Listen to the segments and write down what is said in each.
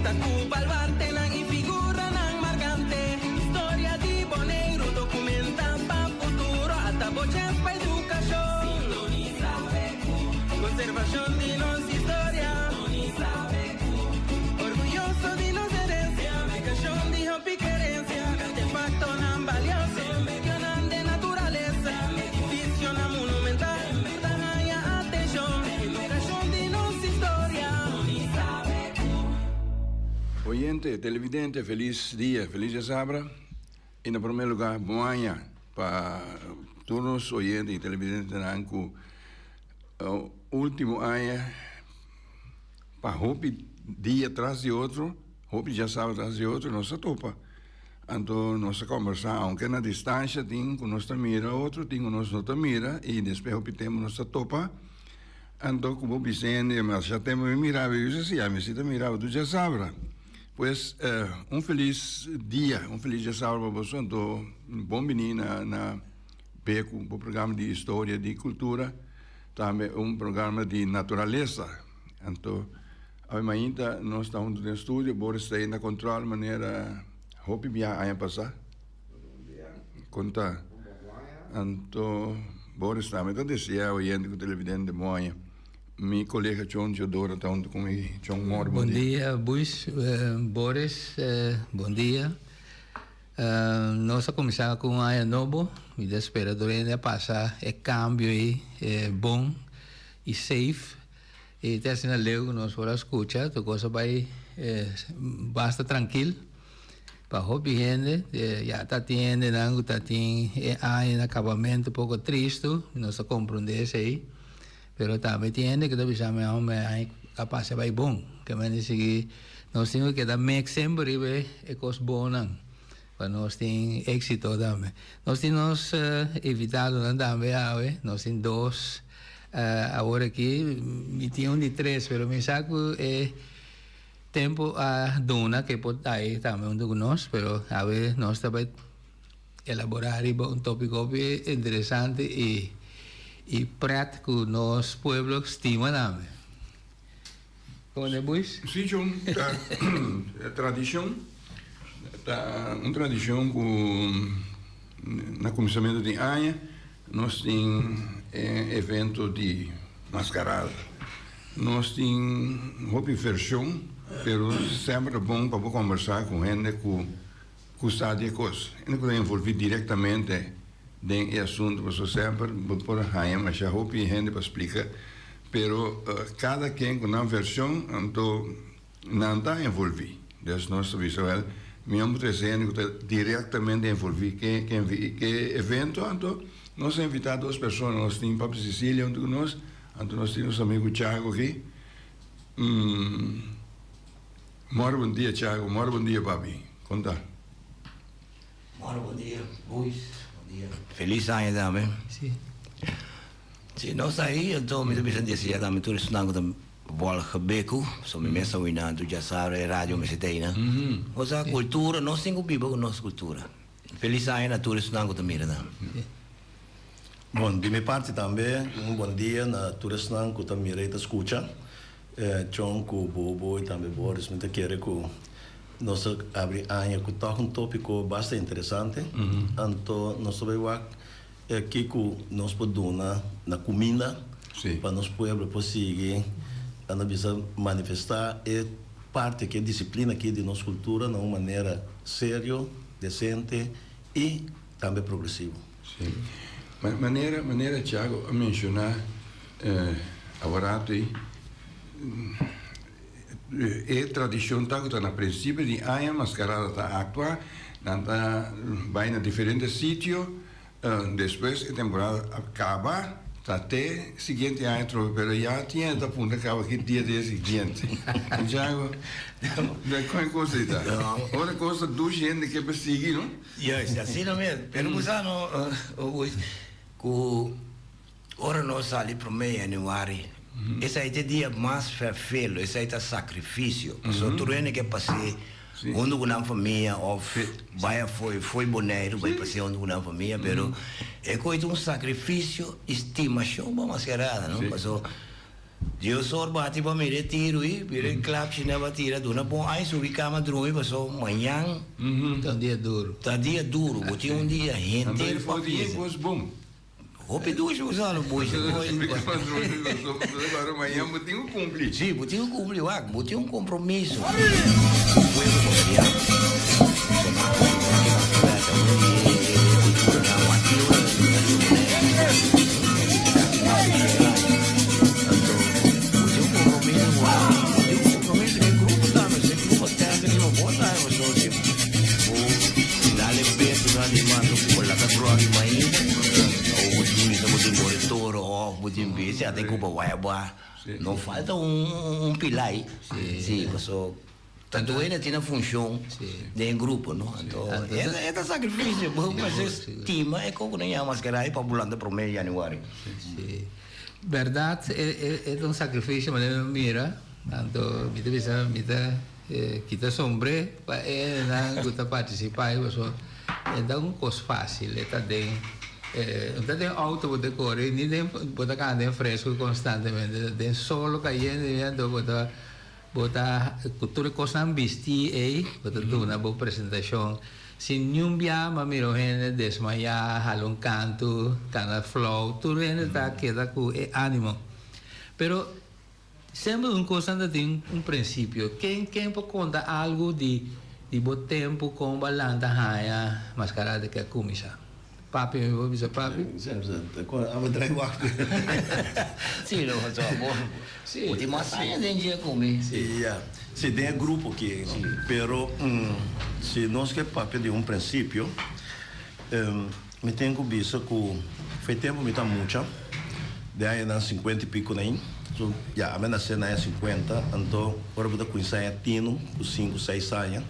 Konta ku baluartenan i figuranan markante. Historia di Boneiru dokumentá pa futuro. Ata bo chèns pa edukashon. Sintonisa BQ. Konservashon di nos historia. Sintonisa BQ. Orguyoso di nos herensia. Aplikashon di hopi kerensia. Artefaktonan balioso. Medionan den naturalesa. Edifisionan monumental. Ta haña atenshon. Edukashon di nos historia. Oyente, televidente, felis dia, felis djasabra. I na promé lugá, bon aña pa tur nos oyente i televidentenan ku último aña pa hopi dia tras di otro, hopi djasabra tras di otro nos a topa. Anto nos a kombersá, aunke na distansha tin ku nos ta mira otro, tin ku nos no ta mira i despues hopi tempu nos ta topa. Anto ku bo bisa hende, masha tempu mi mira bo, i bisa si, ami si ta mira bo tur djasabra. Pues un felis dia, un felis djasabra pa boso, anto bon bini na na Beku, bo programa di historia, di kultura, tambe un programa di naturalesa. Anto awe mainta nos ta huntu den studio, Boris ta na control manera hopi bia aña pasa. Kon ta? Anto Boris tambe ta desea oyente ku televidente bon aña. Mi kolega Chon Teodoro ta huntu ku mi. Chon mor bon dia. Bon dia Buis, Boris bon dia. Nos a kuminsá ku un aña nobo. Mi ta spera tur hende a pasa e kambio ei bon i safe. I te asina leu ku nos por a skucha tur kos a bai basta trankil pa hopi hende. Ya ta tin hendenan ku ta tin e aña na kabamentu poko tristu, nos ta komprondé esei. Pero tambe tin hende ku ta bisa mi homber e aña a pasa bai bon. Ke men sigui nos tin ku keda mek semper riba e kos bonnan pa nos tin éksito tambe. Nos tin nos invitadonan tambe awe, nos tin dos. Awor aki mi tin un di tres pero mi sa cu e tempo a duna ke por ta ahi tambe hunto cu nos pero awe nos ta bay elabora riba un topico hopi interesante y y pret cu nos pueblo stima tambe. Como ta Buis? Si John, ta tradicion ta un tradicion cu na cuminsamentu di aña Nos tin e evento di mascarada. Nos tin hopi version, pero semper ta bon pa bo conversa cu hende cu cu sa di e cos. Hende cu ta envolvi directamente den e asunto, pasobra semper bo por haña masha hopi hende pa splica, pero cada ken cu nan version, anto Nan ta envolví. Dus nos ta bisa wèl, mi homber ta esei hende ku ta direktamente envolví ke ke evento, anto nos a invitá dos persona, nos tin Papi Cecilia huntu ku nos, anto nos tin nos amigu Chago aki. Mòrgo bon dia Chago, mòrgo bon dia Papi, kon ta? Mòrgo bon dia Boys, bon dia. Felis aña tambe. Si. Si nos ta ahi, anto mi ta bisa deseá tambe tur esnan ku ta. Volg Beku, so mi mes a hui nan tur djasabra e radio mester ta einan. Osea kultura, nos tin ku biba ku nos kultura. Felis aña na tur esnan ku ta mira nan. Bon, di mi parti tambe un bon dia na tur esnan ku ta mira i ta skucha. Chon ku Bobo i tambe Boris, mi ta kere ku nos a abri aña ku tòg un tópiko basta interesante. Anto nos ta bai wak E kiko nos por duna na kuminda pa nos pueblo por sigui anda bisa manifestá e parti aki, e disiplina aki di nos kultura na un manera serio, desente i tambe progresivo. Sí. Manera manera Thiago a menshoná aworato ei, e tradishon ta ku ta na prinsipio di aña maskarada ta aktua, nan ta bai na diferente sitio. Despues e temporada a caba, ta te siguiente aña atrobe, pero ya tin hende ta puntra caba ki dia ta e siguiente. Santiago, de con e cos ei ta? Ora cos ta dushi hende ke persigui, no? Juist, asina mes. Pero bo sa no, cu ora nos sali prome januari, esai ta e dia mas fervelo, esai ta sacrificio. Pasobra tur hende ke pas'é Huntu ku nan famia òf bai afó fo'i Boneiru bai pasea huntu ku nan famia pero e koe ta un sakrifisio i stimashon pa maskerada no paso. Dios or bati pa mira e tiru i mira e klapchi nan ba tira duna bon ai subi kama drumi paso mañan Ta un dia duru. Ta dia duru bo tin un dia henter pa piensa. Hopi dushi bo sa lo boshi Mañan bo tin ku kumpli. Si bo tin ku kumpli wak bo tin un kompromiso ku pueblo boneriano pasobra nan ke mascarada un di e kulturanan mas bieu na Rio Boneiru kasi mas di shen aña anto bo tin un kompromiso ku nan bo tin un kompromiso ku e grupo tambe si e grupo tènk riba bo tambe pasobra si bo dal e peso nan di mas bo laga grògi mainta. Ora bo tin misa bo tin bori toro of bo tin bestia ata e cupa waya ba no falta un pilai si paso tanto hende tin nan funcion den e grupo no anto e ta sacrificio bo mester stima e coco nan yama mascarai pa bo lanta prome di januari. Si berdad e ta un sacrificio manera mi mira anto mi ta bisa mi ta kita sombre pa e hendenan ku ta partisipá ei pasobra e ta un kos fásil e ta den no ta den outo bo ta kore ni den bo ta kana den fresku konstantemente den solo kayente anto bo ta bo ta ku tur e kosnan bistí ei bo ta duna bo presentashon sin niun bia bo a mira un hende desmayá hala un kantu kana flou tur hende ta keda ku e ánimo pero Semper un cosnan ta tin un principio. Ken ken por conta algo di di bo tempo con bo a lanta haña mascarada ke a cuminsa? Papi mi por bisa papi? Abo drai wak. Si lo so abo bo tin mas aña den dje cu mi. Ya, si den e grupo aki. Pero si nos ke papia di un principio Mi tin ku bisa ku fei tempu mi ta mucha, den añanan sinkuenta i piko na ain. So, ya, ami a nase na aña sinkuenta, anto ora bo ta kuminsá aña tinu, ku sinku, seis aña,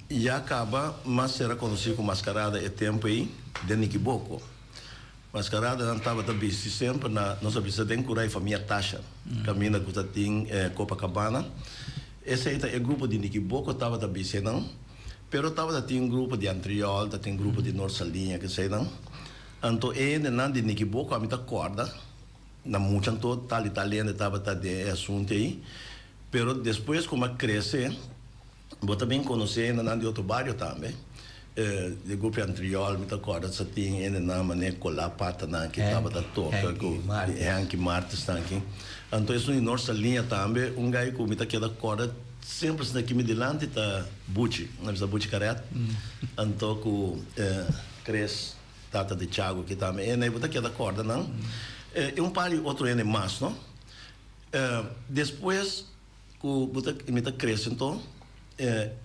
ya kaba mas sera konosí ku maskarada e tempu ei den Nikiboko. Maskaradanan tabata bisti semper na, nos a bisa den Kurai Famia Tasha, kaminda ku ta tin Copacabana. Esei ta e grupo di Nikiboko tabata bisti einan. Pero tabata tin grupo di Antriol, ta tin grupo di Noord Saliña, keseinan. Anto e hendenan di Nikiboko ami ta kòrda, na mucha anto tal i tal hende tabata den e asuntu ei. Pero despues ku mi a krese, bo ta bin konosé hendenan di otro bario tambe. Di grupo di Antriol mi ta kòrda sa tin hendenan manera Kolá Patanan ki tabata toka ku Henky Martis nan aki. Anto esun di Noord Saliña tambe, un gai ku mi ta keda kòrda. Semper esnan ki mi dilanti ta Buchi, nan bisa Buchi Karet, anto ku Chris, tata di Chago ki tambe e nei bo ta keda kòrda nan, i un par di otro hende mas no. Despues ku bo ta mi ta krese anto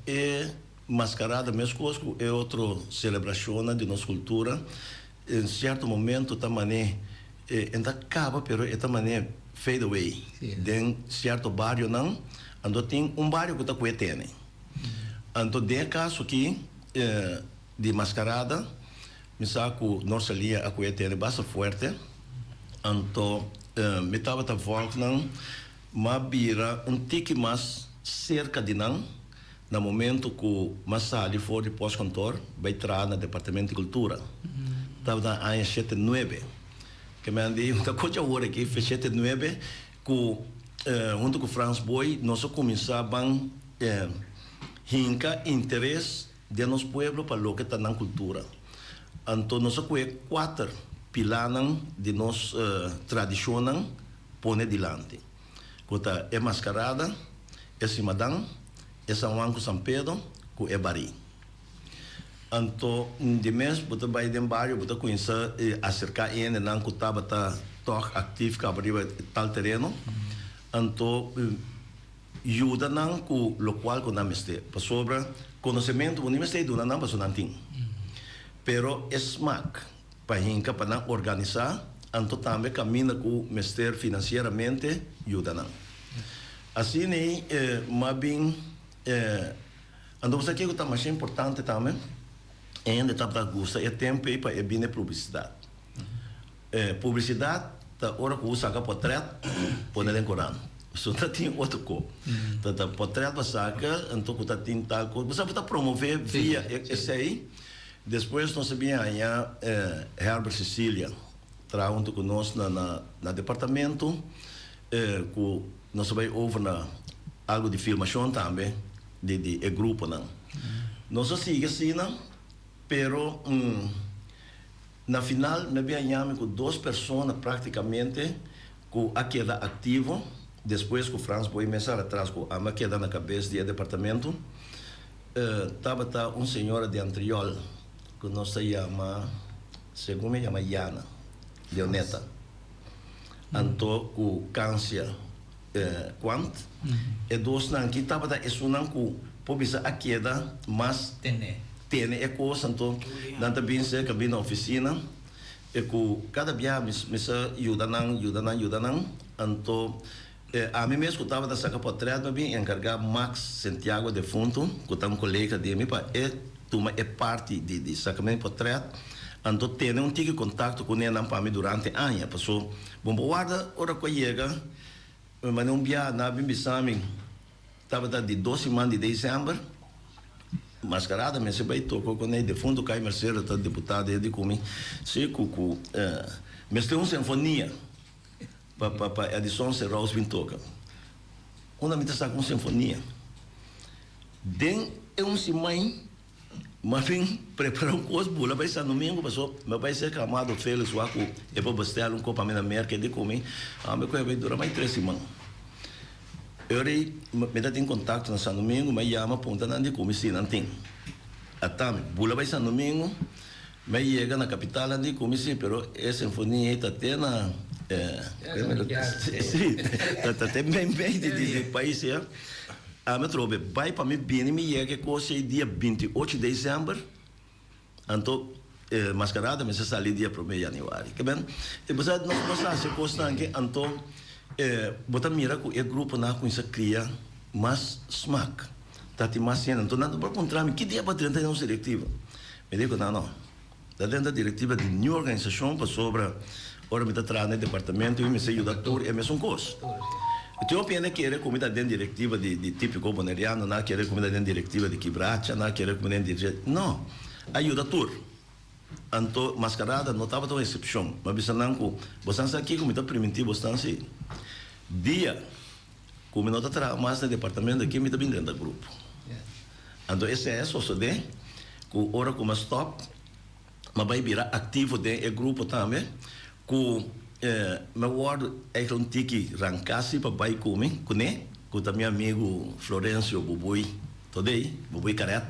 e maskarada meskos ku e otro selebrashonnan di nos kultura en sierto momento ta man'é e ta kaba pero e ta man'é fade away den sierto barionan anto tin un bario ku ta kue tene anto den e kaso aki di maskarada mi sa ku Norsalia a kue tene basta fuerte anto mi tabata vòlg nan m'a bira un tiki mas serka di nan. Na momento ku m'a sali for di postkantoor bai traha na Departamento di Kultura, tabata na aña shete nuebe. Ke mi a di un ta kochi awor aki, fe shete nuebe, ku huntu ku Frans Booi nos a kuminsá ban hinka interes den nos pueblo pa loke ta nan kultura. Anto nos a kohe kuater pilanan di nos tradishonnan pone dilanti, ku ta e maskarada, e simadan, e San Juan ku San Pedro ku e barí. Anto di mes bo ta bai den bario bo ta kuminsá aserká e hendenan ku tabata tòg aktif kaba riba tal tereno, anto yuda nan ku lokual ku nan mester. Pasobra konosementu bo no mester duna nan pasobra nan tin. Pero e smak pa hinka pa nan organisá, anto tambe kaminda ku mester finansieramente yuda nan. Asina ei m'a bin anto bo sa kiko ta masha importante tambe? E hende tabata gusta e tempu ei pa e bini publisidat. Publisidat ta ora ku bo saka potrèt pone den korant. So ta tin otro ko. Ta ta potrèt bo saka anto ku ta tin tal kos. Bo sa bo ta promové via esei. Despues nos a bin haña Herbert Cecilia traha huntu ku nos na na departamento. Ku nos a bai over na algu di filmashon tambe di di e gruponan. Nos a sigui asina, pero na final mi a bin haña mi ku dos persona praktikamente ku a keda aktivo despues ku Frans Boy mes a atras ku ami a keda na kabes di e departamento. Tabata un señora di Antriol ku nos ta yama, segun mi yama Yana, Leoneta. Anto ku Cansia Quant, e dosnan ki tabata esunnan ku por bisa a keda mas tene e kos. Anto nan ta bin serka bin na ofisina e ku kada biaha mi sa yuda nan, yuda nan, yuda nan. Anto ami mes ku tabata saka pòtrèt mi a bin enkargá Max Santiago defuntu ku ta un kolega di mi pa e tuma e parti di sakamen pòtrèt. Anto tene un tiki kontakto ku nenan pa mi durante aña, paso bo por warda ora ku a yega. Mi manda un biaha nan a bin bisa mi, tabata di dos siman di desèmber, Maskarada mester bai toko ku ne defuntu Kai Mercero ta deputado e di ku mi, si ku ku mester un sinfonia pa pa pa Edison Serous bin toka. Unda mi ta saka un sinfonia? Den e un siman. M'a fin prepara un kos bula bai San Domingo paso mi a bai serka Amado Felix wak ku e por bestel un kos pa mi na Merka e di ku mi ami ku e bai dura mai tres siman. E ora ei mi ta tin kontakto na San Domingo mi a yama punta nan di ku mi si nan tin. Ata mi bula bai San Domingo mi a yega na kapital nan di ku mi si pero e sinfonia ei ta te na si ta te mei mei di pais ya. Ami atrobe bai pa mi bini mi yega e kos ei dia 28 december, anto e mascarada mester sali dia prome januari. Ke ben, e bo sa nos nos a hasi e kosnan aki anto e bo ta mira ku e gruponan a kuminsá kria mas smak, ta tin mas hende. Anto nan ta por puntra mi ki dia bo a drenta den nos direktiva? Mi di ku nan no, ta drenta direktiva di niun organisashon pasobra ora mi ta traha na e departamento mi mester yuda tur e mesun kos. Tin hopi hende kere ku mi ta den direktiva di di Típiko Boneriano, nan a kere ku mi ta den direktiva di Kibracha, nan a kere ku mi den direktiva No, a yuda tur. Anto Maskarada no tabata un eksepshon. Mi a bisa nan ku bosan sa kiko mi ta primintí bosnan si dia ku mi no ta traha mas na e departamento aki mi ta bin drenta grupo. Anto esei a sosodé ku ora ku mi a stòp mi a bai bira aktivo den e grupo tambe ku mi a wòrdu eigenlijk un tiki ranká si pa bai ku mi kuné ku ta mi amigu Florencio Bubui Todei, Bubui Karet.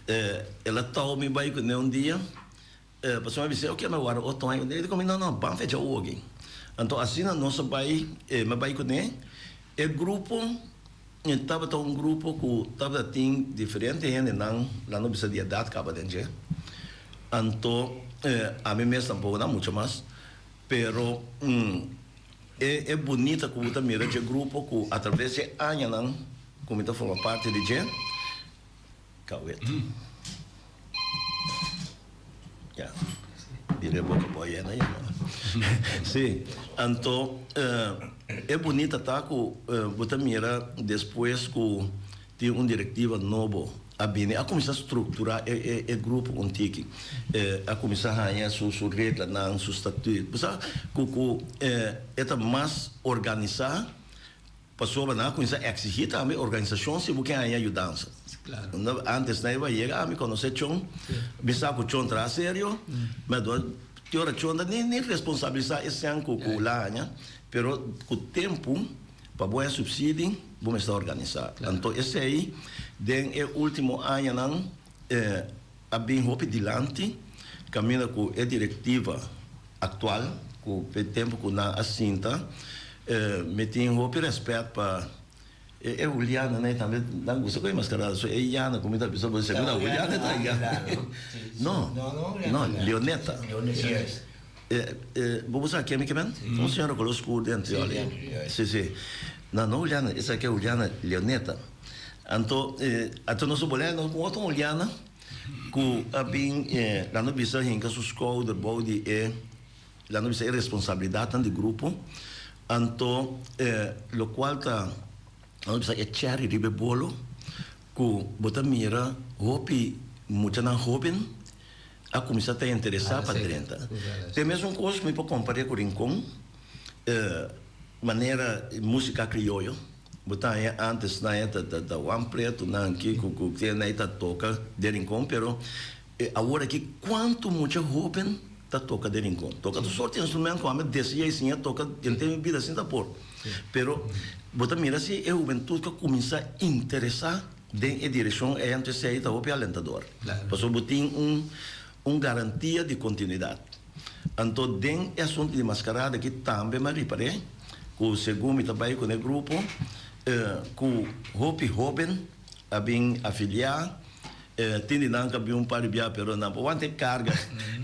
El a tou mi bai kuné un dia. Pasobra mi bisa, oke, mi a warda otro aña. E di ku mi, no, no, ban fecha ogi. Anto asina nos a bai, mi a bai kuné. E grupo tabata un grupo ku tabata tin diferente hendenan, nan no bisa di edat kaba den dje. Anto ami mes tampoko nan mucha mas, pero e e bunita ku bo ta mira dje grupo ku atraves dje añanan ku mi ta forma parti di dje, Kawet. Ya. Bira e boka bo yena yena. Sí. Anto e bunita ta ku bo ta mira despues ku tin un direktiva nobo a bini a kuminsá strukturá e e grupo un tiki. A kuminsá haña su su reglanan, su statuut. Bo sa ku ku e ta mas organisá. Pasobra nan a kuminsá eksigí tambe organisashon si bo ke haña yudansa. Antes nan iba yega ami konosé Chon, mi sa ku Chon traha serio, mi a duna te ora Chon ta ni responsabilisá esnan ku ku la haña, pero ku tempu pa bo haña supsidi bo mester organisá. Anto esei den e último añanan a bin hopi dilanti kaminda ku e direktiva aktual ku p'e tempu ku nan a sinta mi tin hopi rèspèt pa e Juliana nan tambe nan gusta kohe maskarada so e Yana ku mi ta bisa bo segunda Juliana ta Yana no no Leoneta bo bo sa ken mi ke men un señora kolo skur den antriol si si no no Juliana esaki e Juliana Leoneta anto anto nos a bolè nos ku otro Juliana. Ku a bin la no bisa hinka su skouder bou di e la no bisa e responsabilidatnan di grupo anto lokual ta la no bisa e cherry riba e bolo ku bo ta mira hopi muchanan hoben a kuminsá ta interesá pa drenta. Te mesun kos mi por kompar'é ku Rincon. Manera músika krioyo, bo ta haña ántes nan e ta ta Juan Preto nan ki ku ku ken nan ta toka den Rincon, pero awor aki kuantu mucha hóben ta toka den Rincon? Toka tur sorti instrumènt ku ami deseá i siña toka henter mi bida sin ta por. Pero bo ta mira si e hubentut ku a kuminsá interesá den e direkshon ei, anto esei ta hopi alentador, pasobra bo tin un un garantia di kontinuidat. Anto den e asuntu di mascarada aki tambe mi a ripar'é ku segun mi ta bai ku e grupo ku hopi hoben a bin afiliá, tin di nan ku a bin un par di bia pero nan por wanta e karga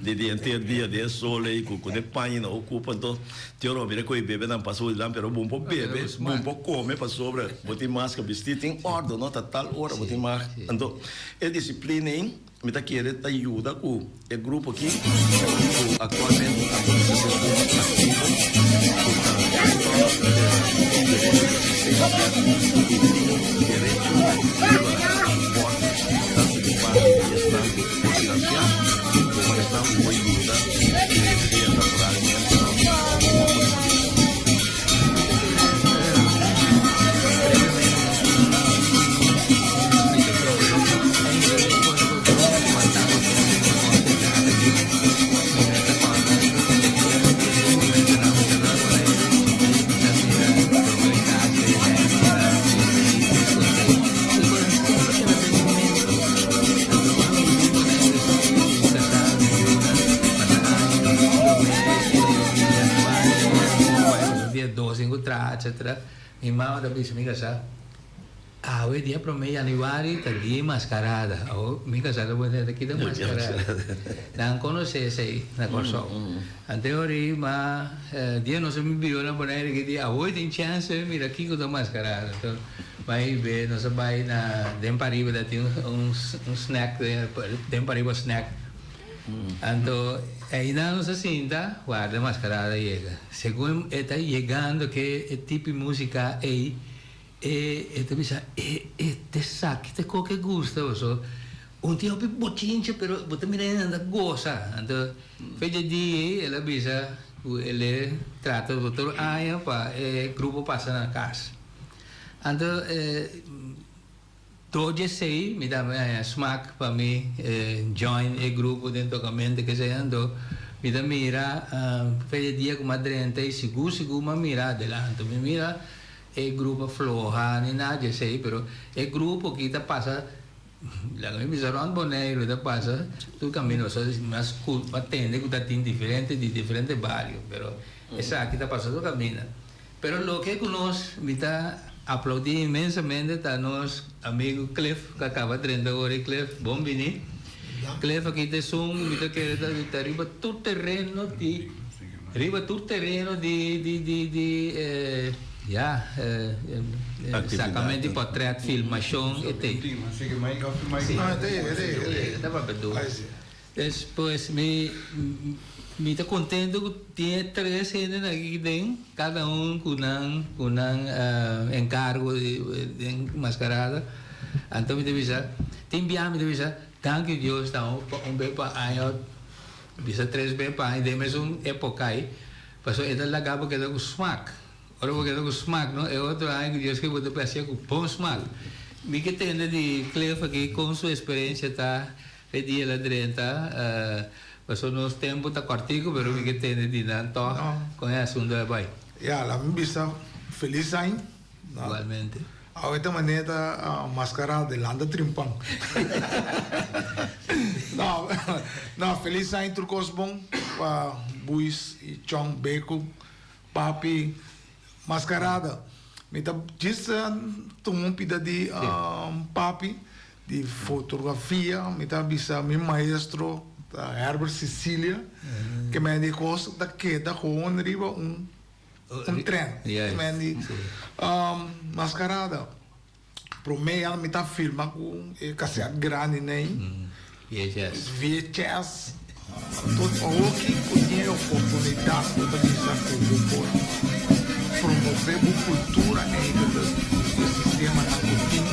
di di henter dia den e sol ei ku ku e paña nan okupa anto tin ora bo mira ku e bebe nan pasa nan pero bo por bebe bo por kome pasobra bo tin maska bistí tin òrdu no ta tal ora bo tin mag anto e disiplina ei. Mi ta kere ta yuda ku e grupo aki ku aktualmente ta kuminsá ser un aktivo ku ta stòp tin derecho di asistensia i tin derecho riba supòrt tantu di parti di esnan ku por finansiá komo esnan ku por yuda ku sea laboralmente òf ku otro manera. Dia dos tin ku traha etcetera. Mi mama ta bisa mi kasá, Awe dia promé januari ta dia maskarada. Awo mi kasá ta puntra ta kita maskarada? Nan konosé esei na Kòrsou. Ante ora ma dia nos a biba na Bonaire ki dia awo tin chèns mira kiko ta maskarada. Anto bai be nos a bai na den pariba ta tin un snack den pariba snack. Anto einan nos a sinta warda mascarada yega. Segun e ta yegando ke e tipo di musica ei e e ta bisa e e ta esaki ta koke gusta paso un tin hopi bochincha pero bo ta mira nan ta gosa. Anto fecha di ei el a bisa ku el e trata otro aña pa e grupo pasa na kas. Anto e. Tur djesei mi ta haña smak pa mi join e grupo den tocamento kesei anto mi ta mira fe di dia ku mi a drenta i sigur sigur mi a mira adelanto mi mira e grupo a floha ni nada djesei pero e grupo aki ta pasa laga mi bisa rond Boneiru ta pasa tur camino so mi a tende ku ta tin diferente di diferente bario pero esaki ta pasa tur camina. Pero loke ku nos mi ta aplaudí inmensamente ta nos amigu Cliff ku a kaba drenta awor ei. Cliff, bon bini. Cliff aki ta esun ku mi ta kere ta ta riba tur tereno di riba tur tereno di di di di ya sakamento di pòtrèt, filmashon e te. Sí, e ta papia duru. Despues mi mi ta contento cu tin e tres hendenan aki den, cada un cu nan cu nan encargo di den mascarada. Anto mi ta bisa, tin bia mi ta bisa, danki Dios ta un be pa aña, bisa tres be pa aña den mesun epoca ai, pasobra e ta laga bo keda cu smak. Ora bo keda cu smak no, e otro aña cu Dios ke bo ta hacia cu bon smak. Mi ke tende di Cliff aki con su experiencia ta. E dia el a drenta, pasobra nos tempu ta kòrtiku, pero mi ke tende di nan tòg kon e asuntu a bai. Ya, laat mi bisa felis aña. Igualmente. Awe ta manera ta mascará de landa trimpan. No, no, felis aña tur kos bon pa Buis i Chong, Beku, Papi, Mascarada. Mi ta djis tuma un pida di Papi Di fotografia mi ta bisa mi maestro ta Herbert Cecilia ke men di kos ta keda gewoon riba un un tren men di mascarada prome ya mi ta filma ku e caset grandi nei VHS tot awoki ku tin e oportunidat bo ta bisa ku bo por promove bo kultura eigenlijk ku e sistemanan ku tin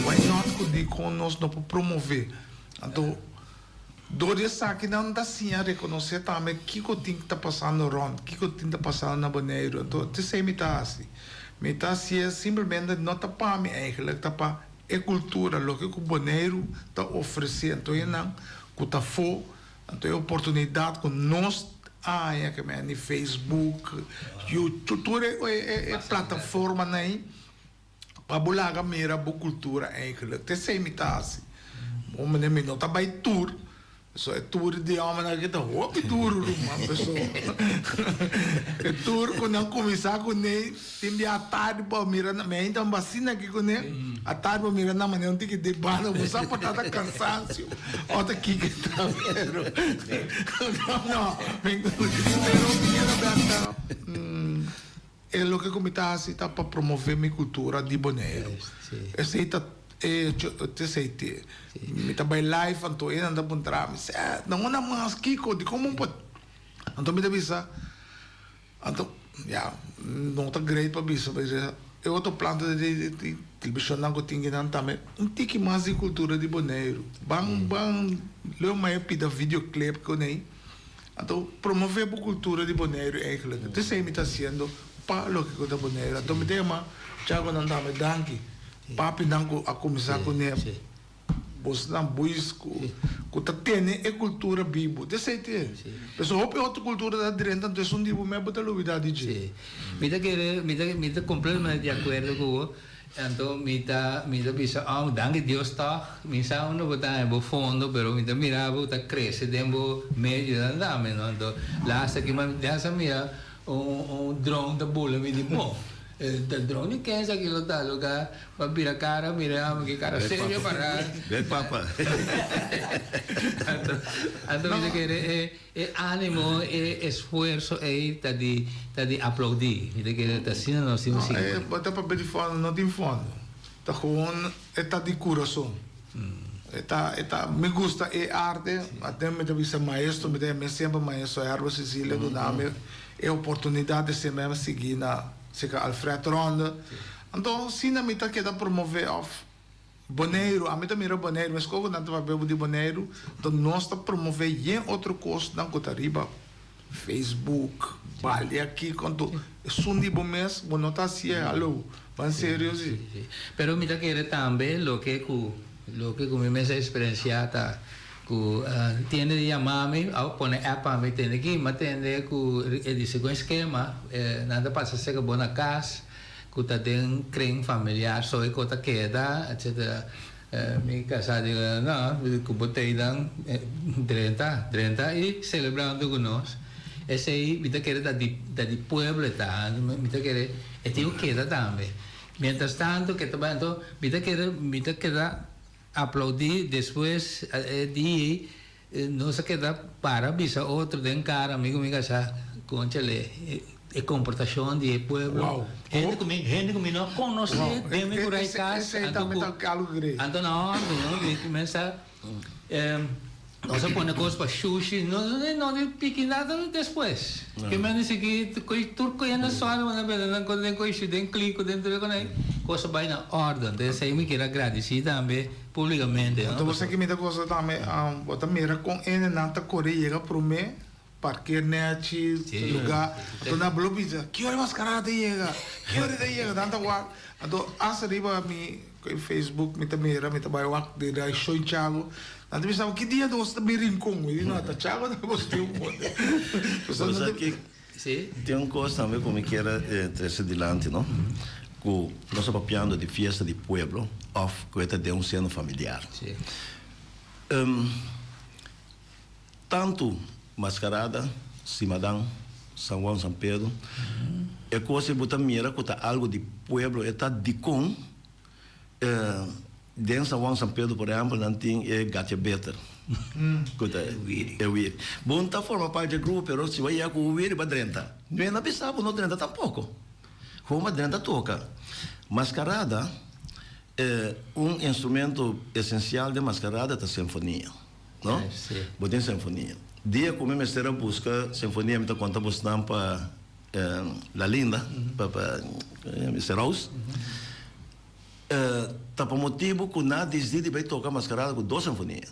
why not ku dikon nos no por promove anto. Dor di esaki nan ta siña rekonosé tambe kiko tin ta pasando rònt, kiko tin ta pasando na Boneiru. Anto esei mi ta hasi. Mi ta hasié simplemente no ta pa mi eigenlijk, ta pa e kultura, loke ku Boneiru ta ofresé. Anto esnan ku ta afó, anto e oportunidat ku nos a haña ke men di Facebook, YouTube, tur e plataformanan ei. Pa bo laga mira bo cultura eigenlijk. Ta esey mi ta haci. Bo mane mi no ta bay tour. So e tour di homennan aki ta hopi duro ruman. Paso e tour cu nan cuminsa cune tin bia atardi bo mira nan. Mi ainda un asina aki cune. Atardi bo mira nan mane un tiki di banda. Bo sa por ta ta cansancio o ta kiko ta pero no pero mi a bek ta. E loke ku mi ta hasi ta pa promové mi kultura di Boneiru. Esei ta e hecho, esei te. Mi ta bai live anto e nan ta puntra mi, Sè, nan unda mas kiko? Dikon bo por? Anto mi ta bisa, anto, ya, no ta great pa bisa, pero e otro planta di televishonnan ku tin kinan tambe, un tiki mas di kultura di Boneiru. Ban, ban, leu mai pida videoclip kuné. Anto promove bo cultura di Boneiru eigenlijk. Ta esey mi ta haciendo pa loke cu ta Boneiru. Anto mi ta yama Chagonan tambe danki. Papinan cu a cuminsa cune bosnan buis cu cu ta tene e cultura bibo. Ta esey te. Pasobra hopi otro cultura ta drenta anto esun di bo mes bo ta lubida di dje. Mi ta kere mi ta mi ta completamente di acuerdo cu bo. Anto mi ta mi ta bisa oh danki Dios tog mi sa unda bo ta den bo fondo pero mi ta mira bo ta crece den bo medio nan tambe no anto laatste aki mi ya sa mira un un drone ta bula mi di bo ta drone di ken esaki lo ta lo ka pa bira cara mira ami ki cara serio para Bek papa. Anto anto mi ta kere e E animo, e esfuerso ei ta di ta di aplaudí. Mi ta kere ta asina nos tin ku sigui. No, e bo ta papia di fondo, no tin fondo. Ta gewoon e ta di kurason. E ta e ta mi gusta e arte, até mi ta bisa maestro, mi ta yam'é semper maestro Herbert Cecilia duna mi e oportunidat di semper mi sigui na serka Alfred Ronde. Anto asina mi ta keda promové òf. Boneiru, ami ta mira Boneiru, meskos ku nan ta papia di Boneiru, anto nos ta promové yen otro kosnan ku ta riba Facebook, bali aki, anto esun di bo mes bo no ta hasié, hallo, ban serio si. Pero mi ta kere tambe loke ku loke ku mi mes a eksperensiá ta ku tiende di yama mi a pone app pa mi tende ki mi a tende ku e di segun e skema nan ta pasa serka bo na kas. Ku ta den kren familiar so e ko ta keda etcetera mi kasá di no ku bo teinan drenta drenta i selebrá huntu ku nos esei mi ta kere ta di ta di pueblo e ta mi ta kere e tin ku keda tambe mientras tanto ke ta bai anto mi ta kere mi ta keda aplaudí despues e di Nos a keda para bisa otro den kara mi ku mi kasá, Conchale, e komportashon di e pueblo, hende ku mi, hende ku mi no konosé den mi kurai kas, anto ku, anto na òrdu no, mi kuminsá, nos a pone kos pa shushi, no no di piki nada despues, ke men di sigui tur ku hende sòru bo na bende nan den koishi den kliko den tur e konai, kos a bai na òrdu, anto esei mi kier a gradisí tambe. Publicamente, no? Anto bo sa ki mi ta gosa tambe, bo ta mira con hendenan ta core yega prome, parkeer nechi, lugar, anto nan lo bisa, ki ora e mascarada ta yega? Ki ora e ta yega? Nan ta wak, anto hasta riba mi Facebook mi ta mira, mi ta bay wak di reaccion Chago, nan ta bisa, ki dia nos ta bin Rincon? Mi di, no, ta Chago ta nos tin un bote. Bo sa ki Tin un kos tambe ku mi kier a trese dilanti no, ku nos ta papiando di fiesta di pueblo òf ku e ta den un seno familiar. Tantu Maskarada, Simadan, San Juan, San Pedro, e kos ei bo ta mira ku ta algu di pueblo, e ta dikon. Den San Juan San Pedro por ehempel nan tin e Gatia Beter ku ta e wiri. Bo no ta forma parti dje grupo pero si bo a yega ku un wiri bo a drenta. No e na bisa bo no drenta tampoko. Gewoon bo a drenta toka. Maskarada un instrumento esensial den maskarada ta sinfonia no. Bo tin sinfonia. Dia ku mi mester a buska sinfonia mi ta konta bosnan pa La Linda pa Mister Rose. Ta pa motibu ku nan a disidi di bai toka maskarada ku dos sinfonia.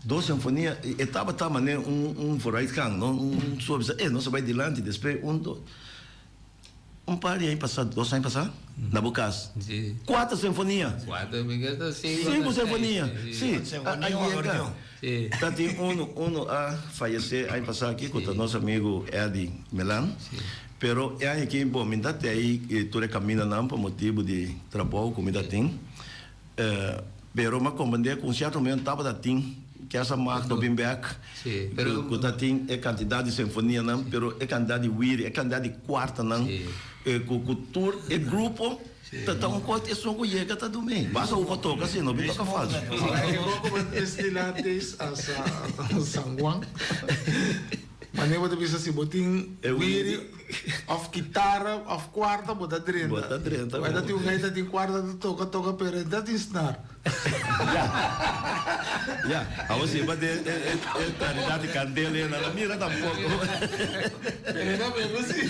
Dos sinfonia, e tabata manera un un vooruitgang, no, un soort bisa, eh, nos a bai dilanti, despues un, dos, un par di aña pasá, dos aña pasá, na bo kas, Sí. kuater sinfonia. Kuater, mi ke ta sinku Sinku ota seis, sinfonia, sí. sí, a a Sinfonia un yega. akordeon. Sí. Ta tin unu, unu a fayesé aña pasá aki, ku ta nos amigu Eddy Melan. Sí. Pero e aña aki, bon, mi ta te ahí tur e kamindanan pa motibu di trabou ku mi ta tin. Pero m'a comprende cu un cierto momento tabata tin Kerst mag no bin bek, Sí, pero cu ta tin e cantidad di sinfonianan, pero e cantidad di wiri, e cantidad di cuartanan, Sí. cu cu tur e grupo ta ta un cos, esun cu yega ta dum'e. Basta bo por toca si, no bin toca falso. Ahora e poco bo destila antes a San Juan. Manera bo ta bisa si bo tin wiri of kitara of kuarta bo ta drenta. Bo ta drenta. Bo ta tin un gaita tin kuarta ta toka toka pero e ta tin snar. Ya. Ya. Awor si bo tin e claridad di kandela e nan a mira tampoko. Pero e ta bebe si.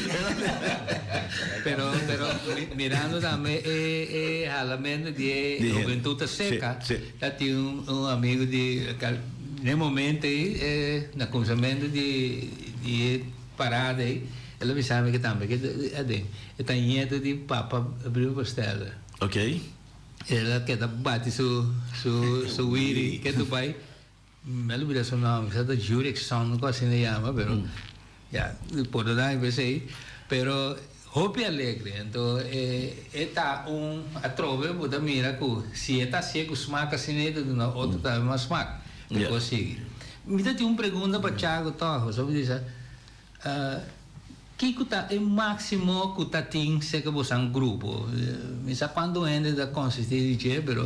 Pero pero mirando tambe e e halamento di e hubentud ta seka. Ta tin un amigo di n'e momento ei na kuminsamentu di di e parada ei el a bisa mi ke tambe ke aden e ta ñeto di papa Bruno Costello. Ok. El a keda bati su su su wiri ke tu bai mi a lubida su nomber sa ta Jurickson un kos asina yama pero ya por lo tanto p'esei pero Hopi alegre, anto e e ta un atrobe bo ta mira ku si e ta hasié ku smak asina e ta duna otro tambe mas smak. E por sigui. Mi ta tin un pregunta pa Chago tòg, pasobra mi bisa, kiko ta e máksimo ku ta tin serka bosan grupo? Mi sa kuantu hende ta konsistí di dje, pero.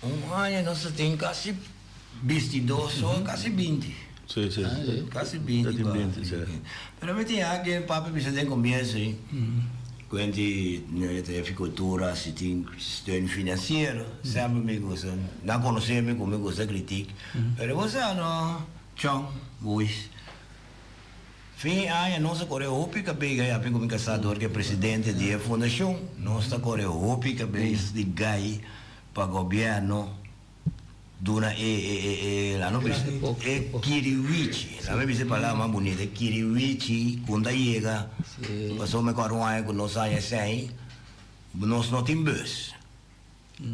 Un aña nos ta tin kasi bistidos so, kasi binti. Sí, sí. Kasi binti. Ta tin binti, sí. Pero mi tin alguien papia bisa den comienzo ei, kuenti ta hefi cultura si tin steun financiero, semper mi gusta, nan conoce mi cu mi gusta critic, pero bo sa no, Chong, Buis, fin aña nos a core hopi cabey gai ape cu mi casa dor cu e presidente di e fundacion, nos ta core hopi cabes di gai pa gobierno duna e e e e la no bisa e kiriwichi la mi bisa e palabra mas bunita e kiriwichi ku ta yega pasobra mi kòrda un aña ku nos haña esei nos no tin bus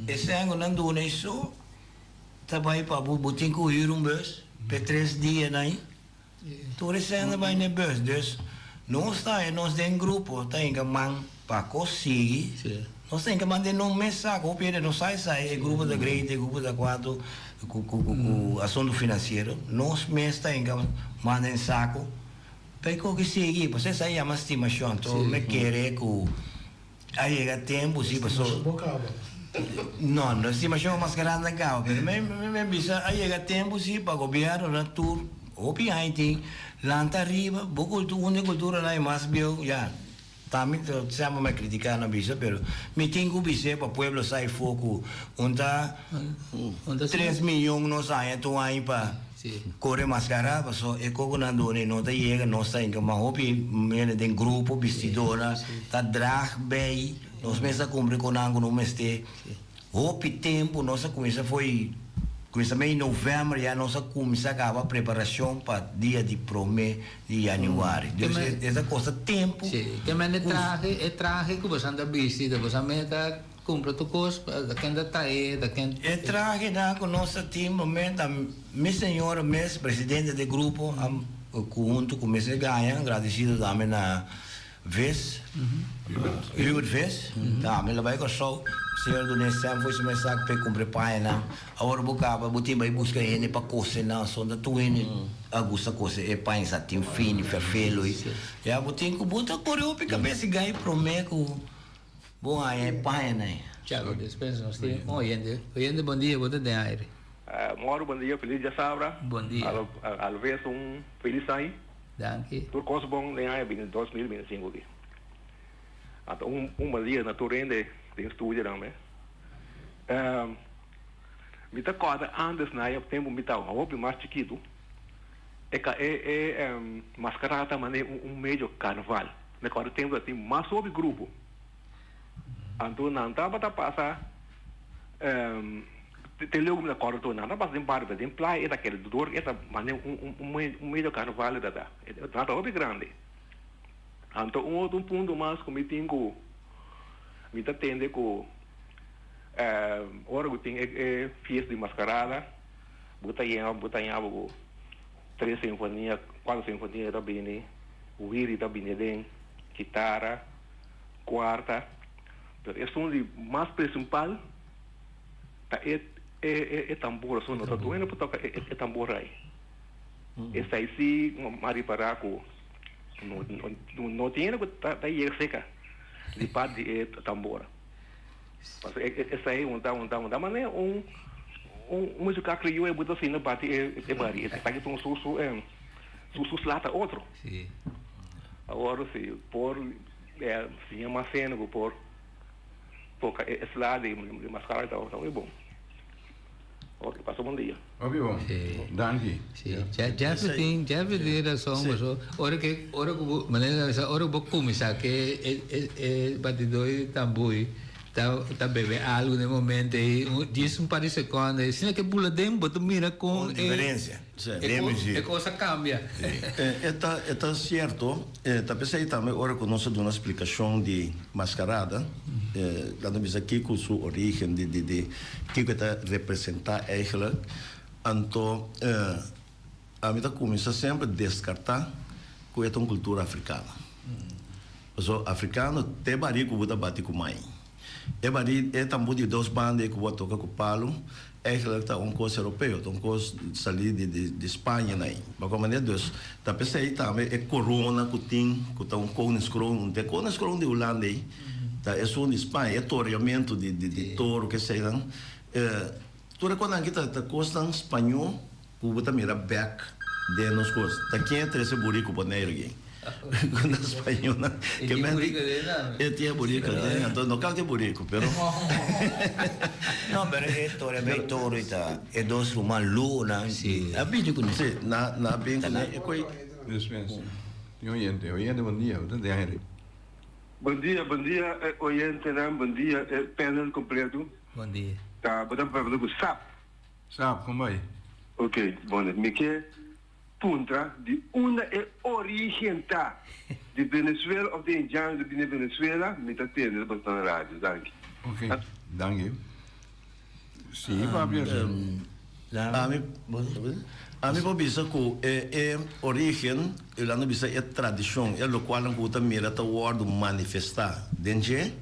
esei ku nan duna eso ta bai pa bo bo tin ku hür un bus p'e tres dianan ei Tur e sende bai n'e bus, dus nos ta haña nos den grupo ta hinka man pa kos sigui, nos ta hinka man den nos mes saco, hopi hende no sa esai, e grupo ta great, e grupo ta kuantu ku ku ku asuntu finansiero, nos mes ta hinka man den saco pa e koki sigui, pasobra esai yama stimashon, anto mi kere ku a yega tempu si pasobra no no stimashon mas grandi a kaba pero mi mi bisa a yega tempu si pa gobierno nan tur hopi aña tin lanta ariba bo kultura un di kulturanan e mas bieu ya tambe semper mi a kritika nan bisa pero mi tin ku bis'é pa pueblo sa e for ku un ta tres miyon nos aña tur aña pa kore maskara paso e koko nan duna e no ta yega nos ta hinka mas hopi hende den grupo bistidornan ta drag bay nos mes ta kumpli ku nan ku no mester hopi tempu nos a kuminsa fo'i kuminsa mei november ya nos a kuminsa kaba preparashon pa dia di prome di januari dus e ta kosta tempu Ke men e trahe e trahe ku boso ta bisti ta boso meta Cumpra tur cos, ta ken ta trae, ta ken. E trahenan cu nos ta tin momento, mi señora mes, presidente di grupo, a cu hunto cu Mister Gaña, agradecido tambe na Vis, Hubert Vis, tambe lo bay Corsou, señor duna e cent fo'i su mes sac p'e cumpra e pañanan. Awor bo caba, bo tin bay busca hende pa cose nan, son ta tur hende a gusta cose e paña sa tin fini, ferfelo y ya bo tin cu bo ta core hopi cabes y gay prome cu. Bo haña e paña nai. Chago, despues nos tin un oyente. Oyente, bon dia, bo ta den aire. Moro, bon dia, feliz djasabra. Bon dia. Alves un feliz aña. Danki. Tur kos bon den aña 2025 aki. Anto un bon dia na tur hende den studio tambe. Mi ta kòrda antes na e tempu mi ta hopi mas chikitu e e maskarada ta manera un medio karnaval. Mi kòrda tempu ta tin mas hopi grupo. Anto nan tabata pasa. Te leu mi ta kòrda tur nan ta pasa den bario den playa e ta keda dor e ta mane un un medio karnaval e ta da nan ta hopi grandi. Anto un otro punto mas ku mi tin ku mi ta tende ku ora ku tin e fiesta di maskarada bo ta yega bo ta haña bo ku tres sinfonia kuater sinfonia ta bini wiri ta bini aden kitara kuarta pero esun di mas principal Ta e e tambor so no ta duende pa toka e tambor ai. Esai si m'a ripara ku no no tin hende ku ta yega seka di part di e tambor. Pasobra esai un ta un ta un ta manera un un musika krioyo bo ta sinta bati e bari. Esaki ta un su su su su sla ta otro. Awor si por siña mas hende ku por. Toca e sla di mascara ta hopi bon. Ok, pasa bon dia. Hopi bon. Danki. Si, Jeffrey tin, Jeffrey tin razon paso ora ke ora ku bo manera ta bisa ora ku bo kuminsá ke e e e batidó di tambú ta ta bebe algu den e momento ei djis un par di sekondo asina ke bula den bo ta mira kon Un diferensia. E kos a kambia. E ta e ta sierto. Ta p'esei tambe ora ku nos a duna splikashon di maskarada, nan ta bisa kiko su origen, di di di kiko e ta representá eigelijk. Anto ami ta kuminsá semper deskartá ku e ta un kultura afrikano. Pasobra afrikano te barí ku bo ta bati ku mai. E barí, e tambú di dos banda ei ku bo a toka ku palu, Eigenlijk ta un kos europeo, ta un kos salí di di di Spaña na ei. Ba kon manera dus ta p'esei tambe e korona ku tin ku ta un koningskroon, un te koningskroon di Hulanda ei ta esun di Spaña, e toreamentu di di di toro ke eseinan tur e konan aki ta ta kosnan spañó ku bo ta mira bèk den nos kos. Ta ken a trese buriku Boneiru aki? Ku na spañónan. E tin buriku den nan. E tin e buriku den, anto no kal tin buriku, pero. No, pero e toria bay toro i ta e dos ruman lunan. Si. A bini kuné. Si, na na bin kuné e koi. Despensa. Tin oyente. Oyente, bon dia. Bo ta den aire. Bon dia, bon dia e oyentenan, bon dia e panel completo. Bon dia. Ta bo ta papia ku Sap. Sap, kon bai? Ok, bon, mi ke puntra di unda e origen ta, di Venezuela of di Indiano di bini Venezuela, mi ta tende basta na radio, danki. Ok, danki. Si, papia. Ami, ami por bisa ku e e origen, e lo bisa e tradishon, e lokualnan ku bo ta mira ta wòrdu manifestá den dje,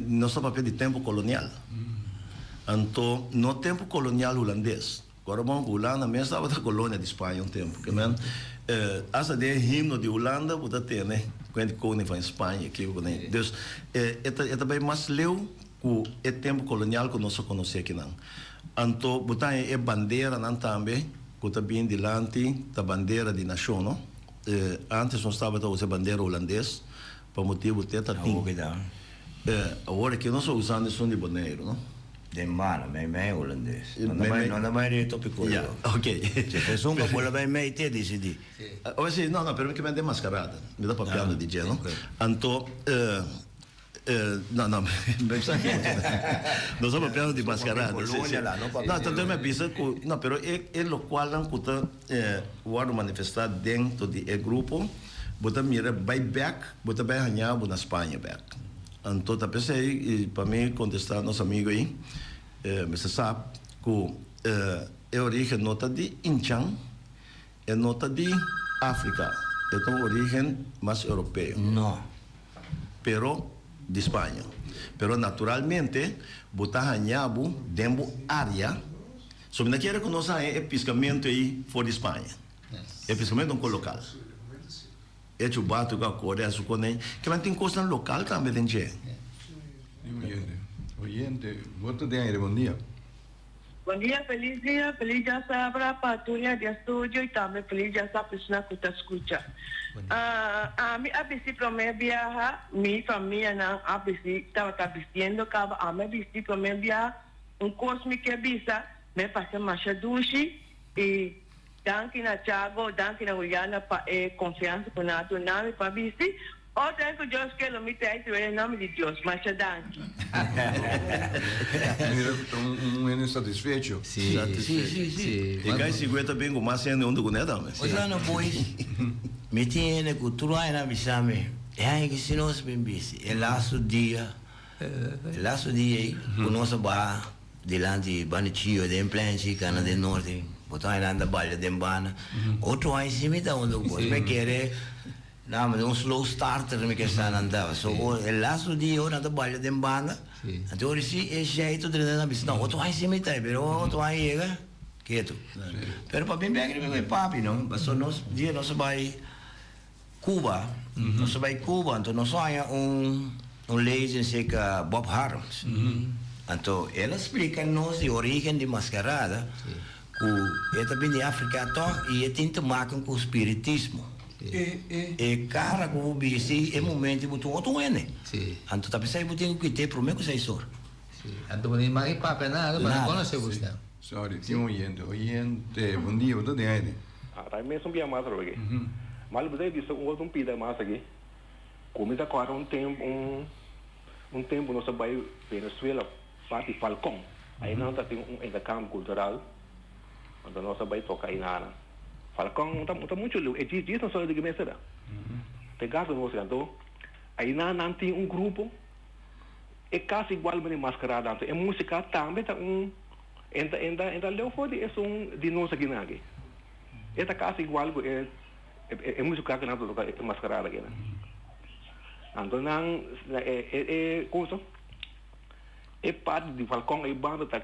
nos ta papia di tempu kolonial. Anto, no tempu kolonial hulandes. Ora bon ku Hulanda mes tabata kolonia di Spaña un tempu. Ke men, asta den e himno di Hulanda bo ta tene ku di koning van Spaña kiko ku nan. Dus e ta e ta bai mas leu ku e tempu kolonial ku nos a konosé akinan. Anto bo ta haña e banderanan tambe ku ta bin dilanti ta bandera di nashon no. Antes nos tabata usa e bandera hulandes pa motibu te ta tin. Awor aki nos a usando esun di Boneiru no. Den mano, mei mei hulandes. No ta bai, no ta bai den e topico Ya, ok. Si esun ka bola bai mei te disidí. O si, no, no, pero mi ke men den mascarada. Mi ta papiando di dje, no? Anto, no, no, mi sa ki Nos ta papiando di mascarada, si, si. No, tanto mi a bisa ku, no, pero e, e lokualnan ku ta wòrdu manifestá dentro di e grupo, bo ta mira bai bèk, bo ta bai haña bo na Spaña bèk. Anto ta p'esei, i pa mi kontestá nos amigu ei, mester sa ku e orígen no ta di Inchan, e no ta di Afrika, e ta un orígen mas europeo. No. Pero di Spaña. Pero naturalmente bo ta haña bo den bo área. So mi ta kere ku nos haña e piskamentu ei for di Spaña. E piskamentu ta un kos lokal. E chubatu ku a kore a su konei. Kiman tin kosnan lokal tambe den dje. Oyente, oyente, bo ta den aire, bon dia. Bon dia, felis dia, felis djasabra pa tur hende den studio y tambe felis djasabra persona cu ta scucha. Ami a bisti prome biaha, mi famianan a bisti, tabata bistiendo caba, ami a bisti prome biaha, un cos mi ke bisa, mi a pasa masha dushi y Danki na Chago, danki na Juliana pa e konfiansa ku nan a duna mi pa bisti. Otro aña ku Dios ke lo mi ta ei den nomber di Dios. Masha danki. Mira ku ta un hende satisfecho. Sí, Satisfecho. sí, sí. E kai sigui ta bin ku mas hende huntu ku ne tambe. Osa no boys, mi tin hende ku tur aña nan bisa mi, e aña aki si nos bin bisti, e lastu dia, e lastu dia ei ku nos a baha dilanti banda Chio den Plenchi, kana den Norte, bo ta haña nan ta balia den banda. Otro aña si mi ta huntu ku bos, mi kere. No, mi ta un slow starter mi ke sa nan ta. So e laatste dia ora nan ta balia den banda, anto ora si e jeito drenta nan bisa no otro aña si mi ta pero ora otro aña yega ketu. Pero pa bin bek riba e papi no, paso nos dia nos a bai Cuba, nos a bai Cuba anto nos a haña un un lezing cerca Bob Harms. Anto el a splica nos di origen di mascarada ku e ta bin di Africa tog i e tin te maken ku spiritismo. E kara ku bo bisti e momento bo ta un otro hende. Anto ta p'esei bo tin ku kit'é promé ku seis or. Anto bo no mag di papia nada pa no konosé bo stem. Sorry, tin un oyente. Oyente, bon dia, bo ta den aire? Ah, ta mes un bia mas atrobe aki. Mal bo ta bisa un otro pida mas aki. Ku mi ta kòrda un tempu, un un tempu nos a bai Venezuela parti Falcon. Ainan ta tin un interkambio kultural. Anto nos a bai toka ainana. Falcon no ta no ta muchu leu, e djis djis nos a di mester da. Te gato nos anto ainan nan tin un grupo e kasi igual mane mascarada anto e musica tambe ta un enta enta enta leu for di esun di nos aki nan aki. E ta kasi igual ku e e musica ku nan ta toka e mascarada aki nan. Anto nan e e e kosa e parti di Falcon ei banda ta.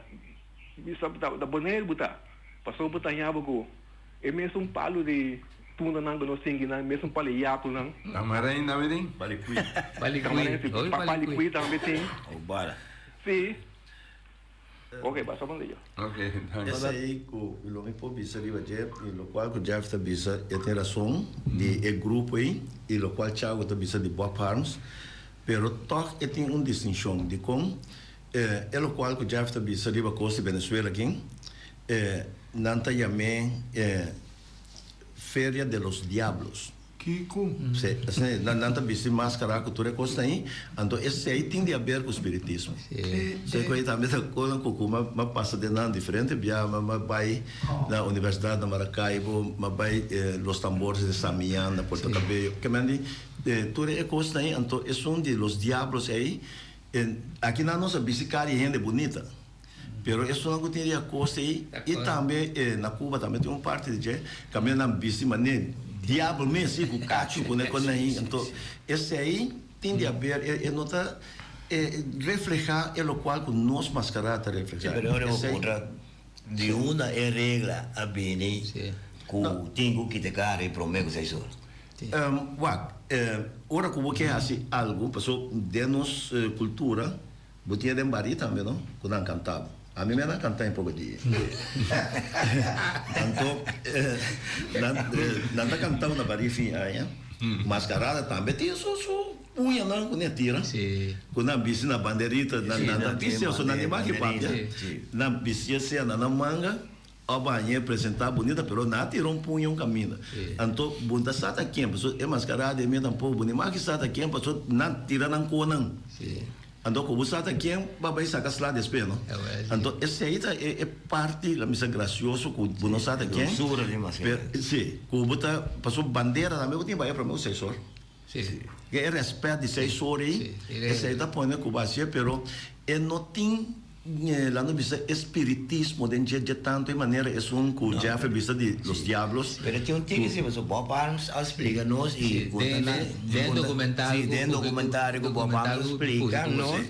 Bisa ta Boneiru bo ta, pasobra bo ta haña bo ku e mesun palu di tundanan ku nos singi nan, e mesun palu di yatunan. Tamarein tambe tin? Palikui. Tamarein si, palikui tambe tin. Obara. Si. Ok, basta bon dia. Ok, danki. Esei ku lo mi por bisa riba dje, i lokual ku Jeff ta bisa e tin rason di e grupo ei, i lokual Chago ta bisa di Bob Harms, pero tòg e tin un distinshon. Dikon? E locual cu Jeff ta bisa riba cos di Venezuela aki, e nan ta yam'é e Feria de los Diablos. Kico? Si, asina nan ta bisti mascara cu tur e cosnan ayi, anto esey tin di haber cu spiritismo. Esey cu ayi tambe ta cosnan cu cu m'a pasa den nan diferente bia, m'a bay na Universidad na Maracaibo, m'a bay Los Tambores de San Millán na Puerto Cabello, kementi tur e cosnan ayi, anto esun di Los Diablos ayi E aki nan nos a bisti kara di hende bunita, pero esunnan ku tin ria kosta ei i tambe na Cuba tambe tin un parti di dje kaminda nan bisti manera diabel mes si ku kachu ku ne kos ei. Anto esei tin di haber e no ta refleha e lokual ku nos maskara ta refleha. Si, pero ora bo puntra di unda e regla a bini ku tin ku kita kara e prome ku seis ora? Wak, ora ku bo ke hasi algu, paso den nos kultura bo tin den barí tambe no, ku nan kanta bo. Ami mi a nan kanta un poko di. Anto nan nan ta kanta na barí fin aña, maskarada tambe tin su su puñanan ku nan tira, ku nan bisti na banderita, nan nan ta bisti, paso nan di maki papia, nan bisti esei na nan manga. A bañ'é presentá bunita pero na tira un puña un caminda. Anto bo ta sa ta ken pasobra e mascarada e mi tampoco bo ni maki sa ta ken pasobra nan tira nan conan. Anto cu bo sa ta ken ba bay saca sla despues no. Anto esey ta e parti la misa gracioso cu bo no sa ta ken. Si cu bo ta pasobra bandera tambe bo tin bay prome cu seis or. E respet di seis or ey, esey ta pone cu bo hacié, pero e no tin, laat nos bisa, e spiritismo den dje dje tanto e manera esun cu Jeff a bisa di los diablos. Pero tin un tiki si, pasobra Bob Harms a splica nos y cu ta na, Den documentario si, den documentario cu Bob Harms a splica nos,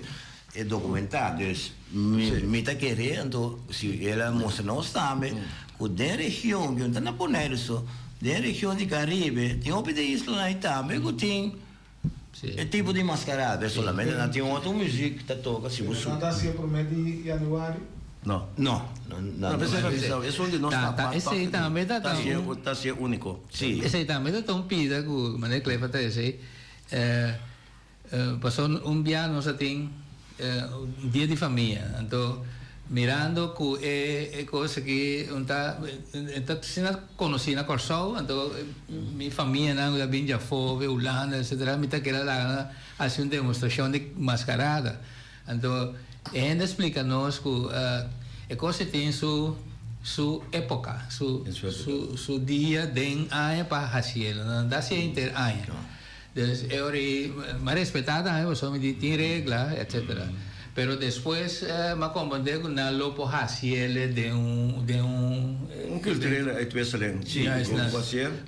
e documenta. Dus mi ta kere anto si el a mustra nos tambe cu den region, cu no ta na Boneiru so, den region di Caribe tin hopi di islanan ahi tambe cu tin e tipo di mascarada, solamente nan tin otro muziek ta toca si bo Nan ta haci e prome di januari? No. No. No, p'esei ta bisa, esun di nos ta apart Esei tambe ta ta ta haci e unico. Si. Esei tambe ta un pida cu manera Clifford ta esei. Pasobra un bia nos a tin un dia di famia, anto Mirando ku e e kos aki un ta e ta asina konosí na Kòrsou, anto mi famianan ku ta bin djafó di Hulanda etcetera mi ta kere laga nan hasi un demostrashon di maskarada. Anto e hende a splika nos ku e kos ei tin su su époka, su su su dia den aña pa hasié, no ta hasié henter aña. Dus e ora ei m'a respetá tambe pasobra mi di tin regla etcetera. Pero despues m'a komprendé ku nan lo por hasi el den un den un. Un kulturele uitwisseling. Sí,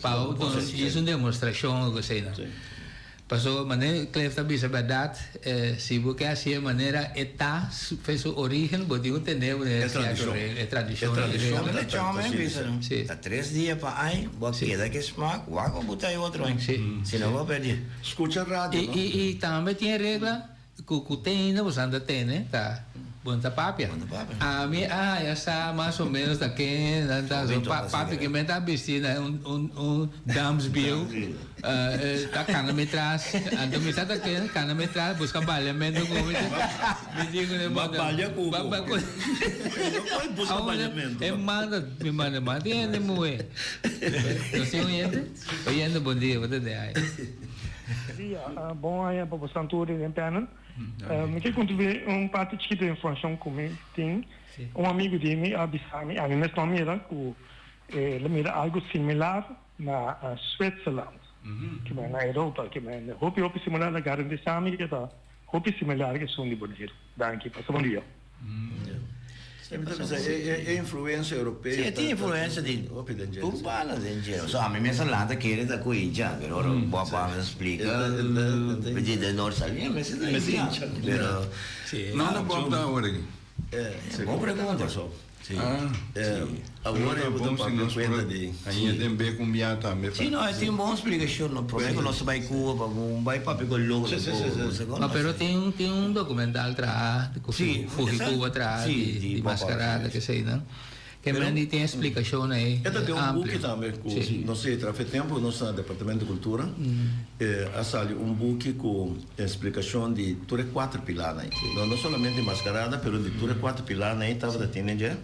pa djis un demostrashon o kosei nan. Pasobra manera Cliff ta bisa bèrdat si bo ke hasié manera e ta fe su origen bo tin ku tene bo E tradishon. E tradishon. E tradishon ta ta ta. Ta tres dia pa añ bo a keda ke smak wak bo buta e otro añ si no bo a perdí. Skucha radio no. I tambe tin e regla ku ku te ainda bo san ta tene ta bo no ta papia. Ami a haña sa mas o menos ta ken nan ta papia ke men ta bisti na un un un dams bieu ta kana mi tras anto mi sa ta ken kana mi tras buska baliamento ku mi mi di ku Ba balia ku bo. No por buska baliamento. E manda mi manda manda tin hende muhe. Nos tin oyente? Oyente bon dia bo ta den aire. Bon dia, bon aña pa bosan tur den panel. Mi ke kontribuí un parti chikito di informashon ku mi tin. Un amigu di mi a bisa mi, ami mes no a mira, ku el a mira algu similar na Switzerland, kimen na Europa, kimen hopi hopi similar, el a garantisa mi ke ta Hopi similar ku esun di Boneiru. Danki. Pasa bon dia. Mi ta bisa e influencia europeo. Si, e tin influencia di tur banda den dje. So ami mes a lanta kere ta ku hincha, pero ora bo a papia splika di den Noord Saliña mester ta hincha. Pero. No no por ta awor aki. Bon pregunta. Awor e bo ta papia cuenta di. Aña den be cu bia tambe. Si no, e tin bon splicacion no. Prome cu nos bay Cuba pa bo bay papia cu loco tampoco. No, pero tin tin un documental traha cu Fuji Cuba traha di mascarada keseynan. Ke men di tin splicacion ey E ta tin un amplio. buki tambe cu nos a traha fe tempo nos na Departamento di Cultura a sali un buki cu splicacion di tur e cuater pilanan ey. No no solamente mascarada pero di tur e cuater pilanan ey tabata tin den dje.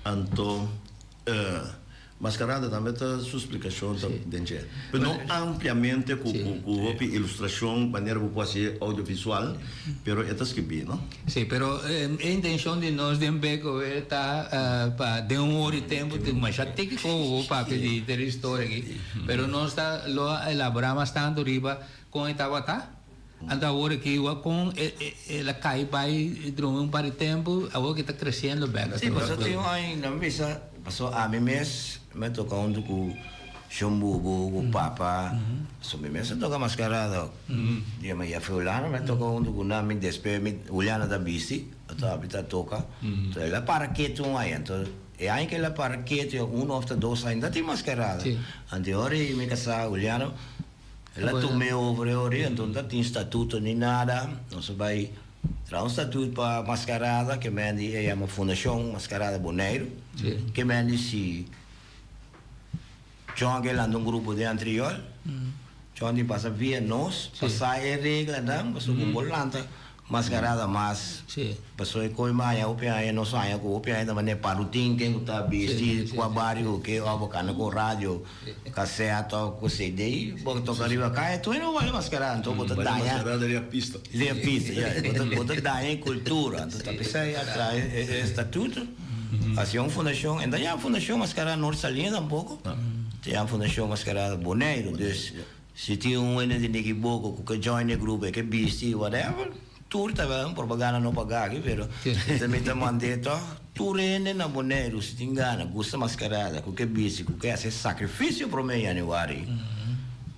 Anto Mascarada tambe ta su splicacion ta den dje. Pero no ampliamente cu cu hopi ilustracion manera bo por haci audiovisual, pero e ta scribi, no? Si, pero e intencion di nos den Bekowe ta pa den un ora di tempo tin masha tiki cu bo papia di henter e historia aki, pero nos ta lo a elabora mas tanto riba con e tabata, anto awor aki wak con el a cay bay drumi un par di tempo, awor aki ta creciendo bek. Si, pasobra tin un aña nan bisa, pasobra ami mes mi a toca hunto cu Shon Bubu, cu papa, so mi mes a toca mascarada. Dia mi jefe Juliana mi a toca hunto cu nan, mi despues mi Juliana ta bisti, anto ami ta toca, anto el a para ketu un aña, anto e aña cu el a para ketu ya uno of ta dos aña ta tin mascarada, anto e ora mi casa Juliana El a tum'é over e ora, anto no ta tin statuto ni nada. Nos a bai traha un statut pa Mascarada, ke men di e yama Fundashon Mascarada Boneiru. Ke men di si John ke lanta un grupo den Antriol, John tin pasa via nos pa sa e reglanan, pasobra ku bo lanta Mascarada mas pasobra e koe maña hopi aña nos haña ku hopi aña ta manera parutin ken ku ta bisti kua bario ku ke òf bo kanda ku radio kasèt òf ku CD bo toka riba kaya tur hende bo bali mascarada anto bo ta daña riba pista riba pista ya bo ta daña e kultura anto ta p'esei a traha e estatuto hasi un fundashon e no ta yama fundashon mascarada Noord Saliña tampoko ta yama fundashon mascarada Boneiru dus Si tin un hende di Nicky Boko ku ke join e grupo e ke bisti whatever, tur ta bai un propaganda no paga aki pero ta mi ta mand'é tòg tur hende na Boneiru si tin gana gusta mascarada ku ke bisti ku ke hasi e sakrifisio promé yanüari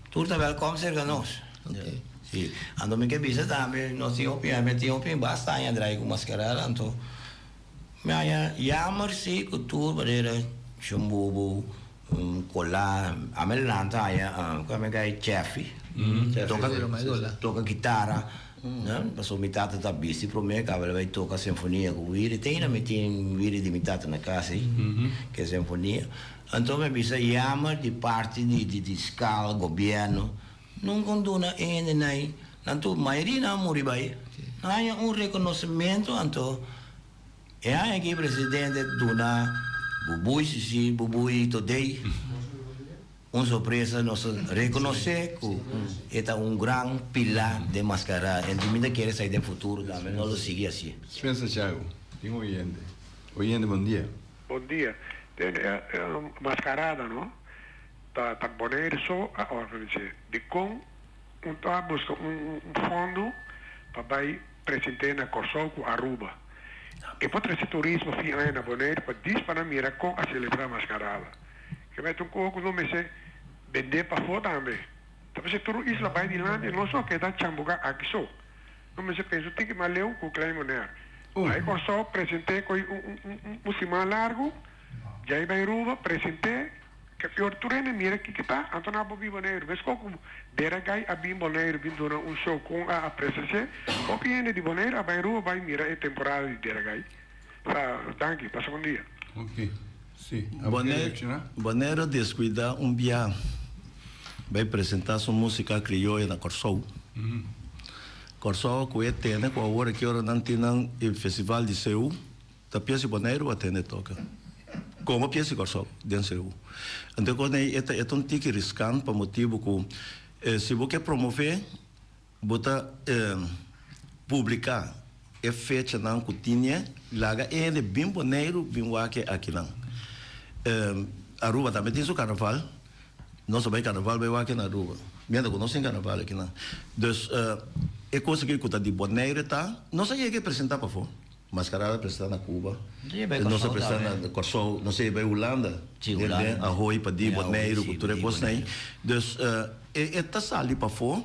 tur ta wèlkòm serka nos. Si anto mi ke bisa tambe nos tin hopi mi tin hopi basta aña drai ku mascarada anto mi haña yammer si ku tur manera shombubu Un kola, ami lanta haña ku ami kai Cheffy, toka toka kitara, pasobra mi tata ta bisti promé kaba el bai toka sinfonia ku Wiri, te ainda mi tin Wiri di mi tata na kas ei, ke sinfonia. Anto mi a bisa yama di parti di di skal, gobièrnu, nunka un duna hende nai, nan tur mayoria nan a muri bai, nan haña un rekonosementu anto. E aña aki presidente duna Bubui Sisi, Bubui Todey un sorpresa, nos ta reconoce cu e ta un gran pilar den Mascara en mi ta kere esaki den futuro tambe nos lo sigui haci. Spencer Chago, tin un oyente. Oyente, bon dia. Bon dia. Den e mascarada no ta ta Bonaire so a organise. Dikon un ta buska un fondo pa bai presente na Kòrsou ku Aruba? E por trese turismo fin aña na Bonaire pa dis pa nan mira kon a selebrá mascarada. Ke mester un koho ku no mester bendé pafó tambe. Ta mester tur un isla bai dilanti no so keda chambuká aki so. No mester pensa un tiki mas leu ku Klein Bonaire. Bai Kòrsou present'é ku un siman largu, djai bai Aruba present'é ke pior tur hende mira kiko ta, anto nan por bin Boneiru. Meskos ku Dera Gai a bin Boneiru bin duna un show kon a apresiash'é, hopi hende di Boneiru a bai Aruba bai mira e temporada di Dera Gai. Sa, danki, pasa bon dia. Ok, si. Abo ke reakshoná? Boneiru a deskuidá un bia bai presentá su músika krioyo na Kòrsou. Kòrsou ku e tene ku awor aki ora nan tin nan e festival di Seú ta pies di Boneiru a tene toka komo pies di Kòrsou den Seú. Anto kon ei e ta e ta un tiki riskant pa motibu ku si bo ke promové bo ta publiká e fechanan ku tin laga e hende bin Boneiru bin wak e akinan. Aruba tambe tin su karnaval. Nos a bai karnaval bai wak na Aruba. Mientras ku nos tin karnaval akinan. Dus e kos aki ku ta di Bonaire ta, nos a yega e presentá pafó. Mascarada a presentá na Cuba. Nos a presentá na Kòrsou. Nos a yega bai Hulanda. Den Ahoy pa di Boneiru ku tur e kosnan ei. Dus e ta sali pafó,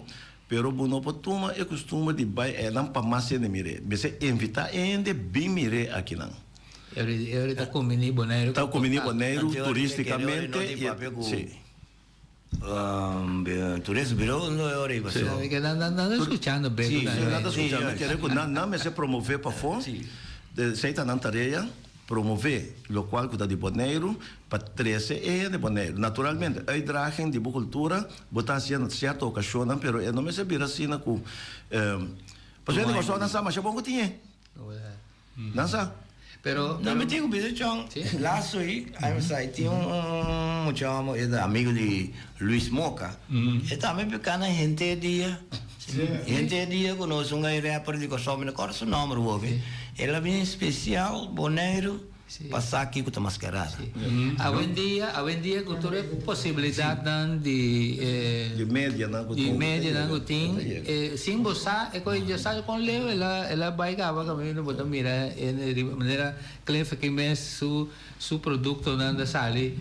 pero bo no por tuma e kustumber di bai einan pa mas hende mir'é. Mester invitá e hende bin mir'é akinan. Eori ta kumbiní Boneiru. Ta kumbiní Boneiru turístikamente i sí. Turismo biro no eori paso. Sí, nan nan ta skuchando beko tambe. Sí, nan ta skuchando. Kere ku nan nan mester promové pafó. Esei ta nan tarea, promové lokual ku ta di Boneiru pa trese e hende Boneiru. Naturalmente, uitdraging di bo kultura bo ta hasié na sierto okashonnan, pero e no mester bira asina ku pasobra hende Kòrsou nan sa masha bon ku tin e. Nan sa. Pero, No, mi tin ku bisa chon. Laatst week, I'm sorry, tin un mucha homo, e ta amigo di Luis Moca. E tambe pica na henter dia. Henter dia ku nos un gai rapper di Kòrsou, mi no kòrda su nòmber woki. El a bin spesial Boneiru pa sa kiko ta maskerada. Awendia, awendia ku tur e posibilidatnan di e. Di medianan ku tin. Di medianan ku tin. Sin bo sa e koe dje sa kon leu el a el a bai kaba kaminda bo ta mira e riba manera Cliff aki mes su su produktonan ta sali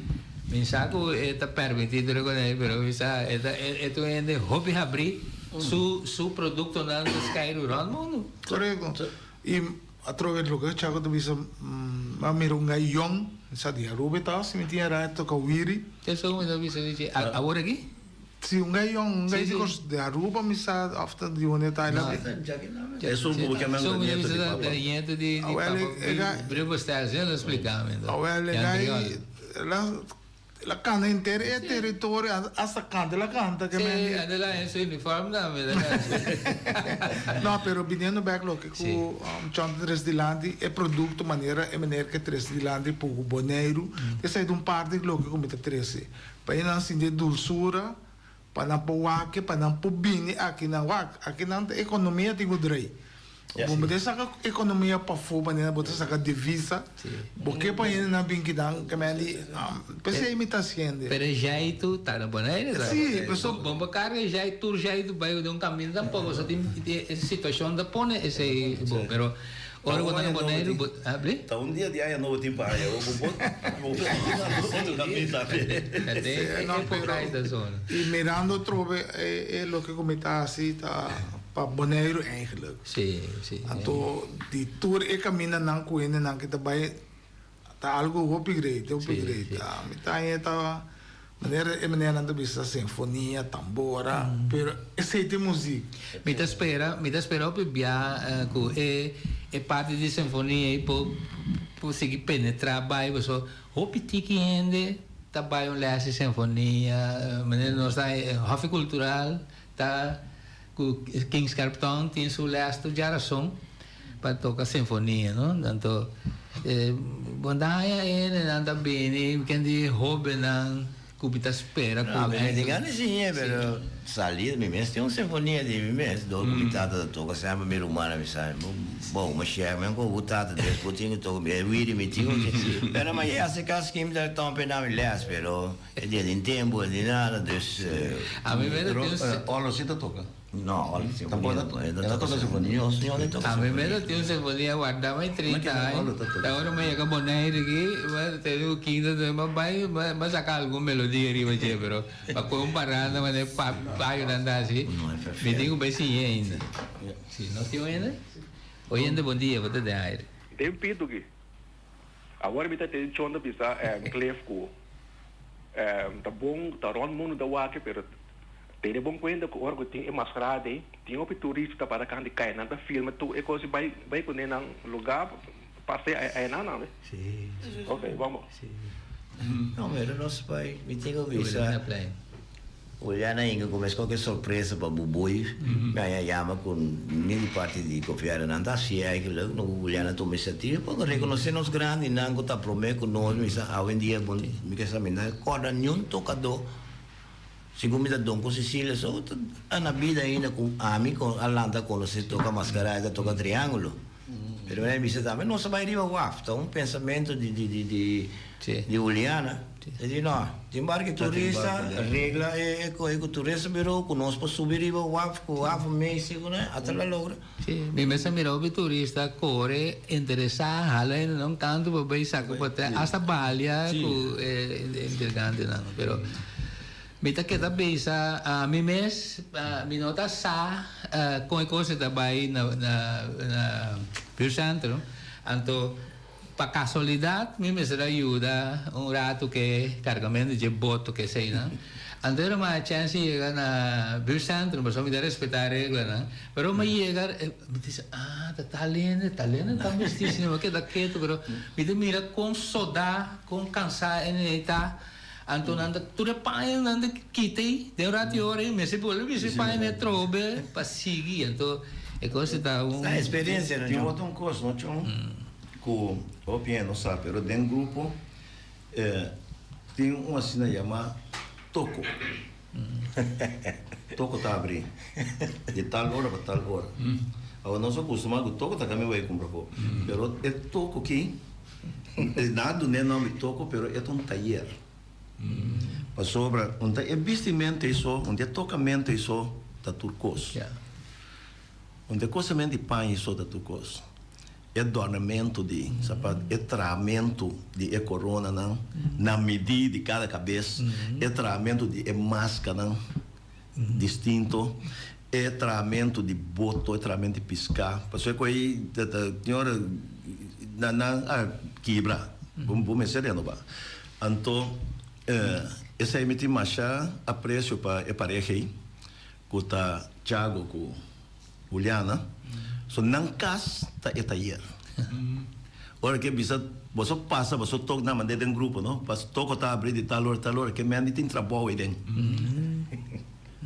mi sa ku e ta permití tur e kos pero mi sa e ta e ta un hende hopi habrí su su produktonan ta skairu rònt mundu. Korekto. I atrobe loke Chaco ta bisa a mira un gai yòn mi sa di Aruba e ta si mi tin era e toka wiri. Eso mi ta bisa dichi awor aki? Si un gai yòn un gai di kos di Aruba mi sa of ta di unda e ta el a Esun ku bo ke manda nieto di papa. Nieto di papa Bruno Stels el a splika mi. Awel e gai el a kanta henter e teritorio hasta kanta el a kanta ke men di. Si el a hende su uniform tambe el a kanta. No pero biniendo bek loke ku Chon ta trese dilanti e produkto manera e meneer ke trese dilanti puku Boneiru esei ta un parti di loke ku mi ta trese. Pa e nan sinti e dulsura, pa nan por wak, pa nan por bini aki nan wak. Aki nan ta ekonomia tin ku drei. Bo mester saka ekonomia pafó manera bo ta saka divisa. Bo ke pa hendenan bin kinan ke men di, p'esei mi ta hasiende. Pero e jeitu ta na Bonaire ta. Sí, paso. Bo por karga e jei, tur jeitu bai den un kaminda tampoco. So tin e situashon ta pone esei bo, pero. Ora bo ta na Boneiru bo abri? Ta un dia di aña nobo tin pa aña bo bo bo otro caminda tambe. No pero y mirando trobe e loke cu mi ta haci ta pa Boneiru eigenlijk. Si si. Anto di tur e camindanan cu hendenan ki ta bay ta algo hopi great hopi great. Mi ta haña ta Manera e maneranan ta bisa sinfonia, tambora, pero esei ta e muzik. Mi ta spera, mi ta spera hopi bia ku e e parti di sinfonia ei por por sigui penetrá bai pasobra hopi tiki hende ta bai un lès di sinfonia, manera nos ta Hòfi Kultural ta ku King Skerpton tin su lès tur djarason. Pa toca sinfonia no anto bo ta haya hendenan ta bini ken di hobennan cu mi ta spera cu No, mi tin gana di siña pero sali mi mes tin un sinfonia di mi mes dor cu mi tata ta toca semper mi ruman a bisa mi bo ma share men cu bo tata des bo tin cu toca mi e wiri mi tin pero ma ya haci cas ki mi ta tompe na mi les pero e dia tin tempo ni nada dus. A mi mester tin un. Olo si ta toca. No, ol sinfonia no. E ta toca sinfonia. A mi mester tin un sinfonia warda mai 30 aña. Ta ora mi yega Bonaire aki, mi tene un kinta tambe, mi a bai, mi a saca algun melodia riba dje, pero pa coge un paranda manera payonan ta haci, mi tin cu bai siña ainda. Si, nos tin oyente? Oyente, bon dia, bo ta den aire. Den pito aki. Awor mi ta tene chon ta bisa Cliff cu ta bon, ta rond mundo ta wak pero Tene bon kuenta ku ora ku tin e maskerada ei, tin hopi turista ta para kant di kai, nan ta filma tur e kos i bai bai kuné nan lugá pas'é ayanan tambe. Ok, bon bon. No, pero nos bai, mi tin ku bisa Juliana inga ku mes koke sorpresa pa Bubuy, mi a yama ku ni di parti di gobièrnu nan ta hasié eigenlijk, no ku Juliana tuma inisiativa pa rekonosé nos grandinan ku ta promé ku nos, mi sa awendia mi ke sa mi no rekòrda niun tokadó. Segun mi ta don ku Cecilia so ta na bida ainda ku ami ku a lanta konosé toka mascarada ta toka triangulo. Pero mi a bisa tambe nos a bai riba waf ta un pensamentu di di di di di Juliana. E di no tin barki turista regla e e kohe ku turista biro ku nos por subi riba waf ku waf meisi ku nan ata la logra. Si, mi mes a mira hopi turista kore interesá hala hende nan kantu pa bai saka potrèt asta balia ku e intrigantenan pero mi ta keda bisa ami mes mi no ta sa kon e kos ta bai na na buurtcentrum anto pa kasualidat mi mester a yuda un ratu ke kargamentu dje boto ke eseinan. Anto era mi a chèns di yega na buurtcentrum pasobra mi ta respetá reglanan. Pero mi a yega mi ta bisa ah ta tal hende, tal hende ta bisti asina. Mi a keda ketu pero mi ta mira kon sodá, kon kansá e nene ta. Anto nan ta tur e paña nan ta kita ei den un ratu i ora ei mester bolbe bisti e paña atrobe pa sigui. Anto e kos ta un. Ta experiencia no Tin otro un kos no Chon. Ku hopi hende no sa pero den grupo tin un asina yama toko. Toko ta abri di tal ora pa tal ora. Awor nos a kustumá ku toko ta kami bai kumpra afó. Pero e toko aki nan a dun'é nòmber di toko pero e ta un tayer. Pasobra un ta e bistimento ei so, un ta e tokamento ei so ta tur kos. Un ta e kosementu di paña ei so ta tur kos. E dòrnamentu di sapat, e trahamentu di e koronanan na midí di kada kabes, e trahamentu di e maskanan distinto, e trahamentu di boto, e trahamentu di piská. Pasobra ku ei ta ta tin ora nan nan a kibra, bo bo mester renobá. Anto esei mi tin masha apresio pa e pareha ei ku ta Chago ku Juliana, so nan kas ta e tayer. Ora ke bisa boso pasa boso tok nan manda den grupo no, pas toko ta abri di tal ora tal ora ke men di tin trabou ei den.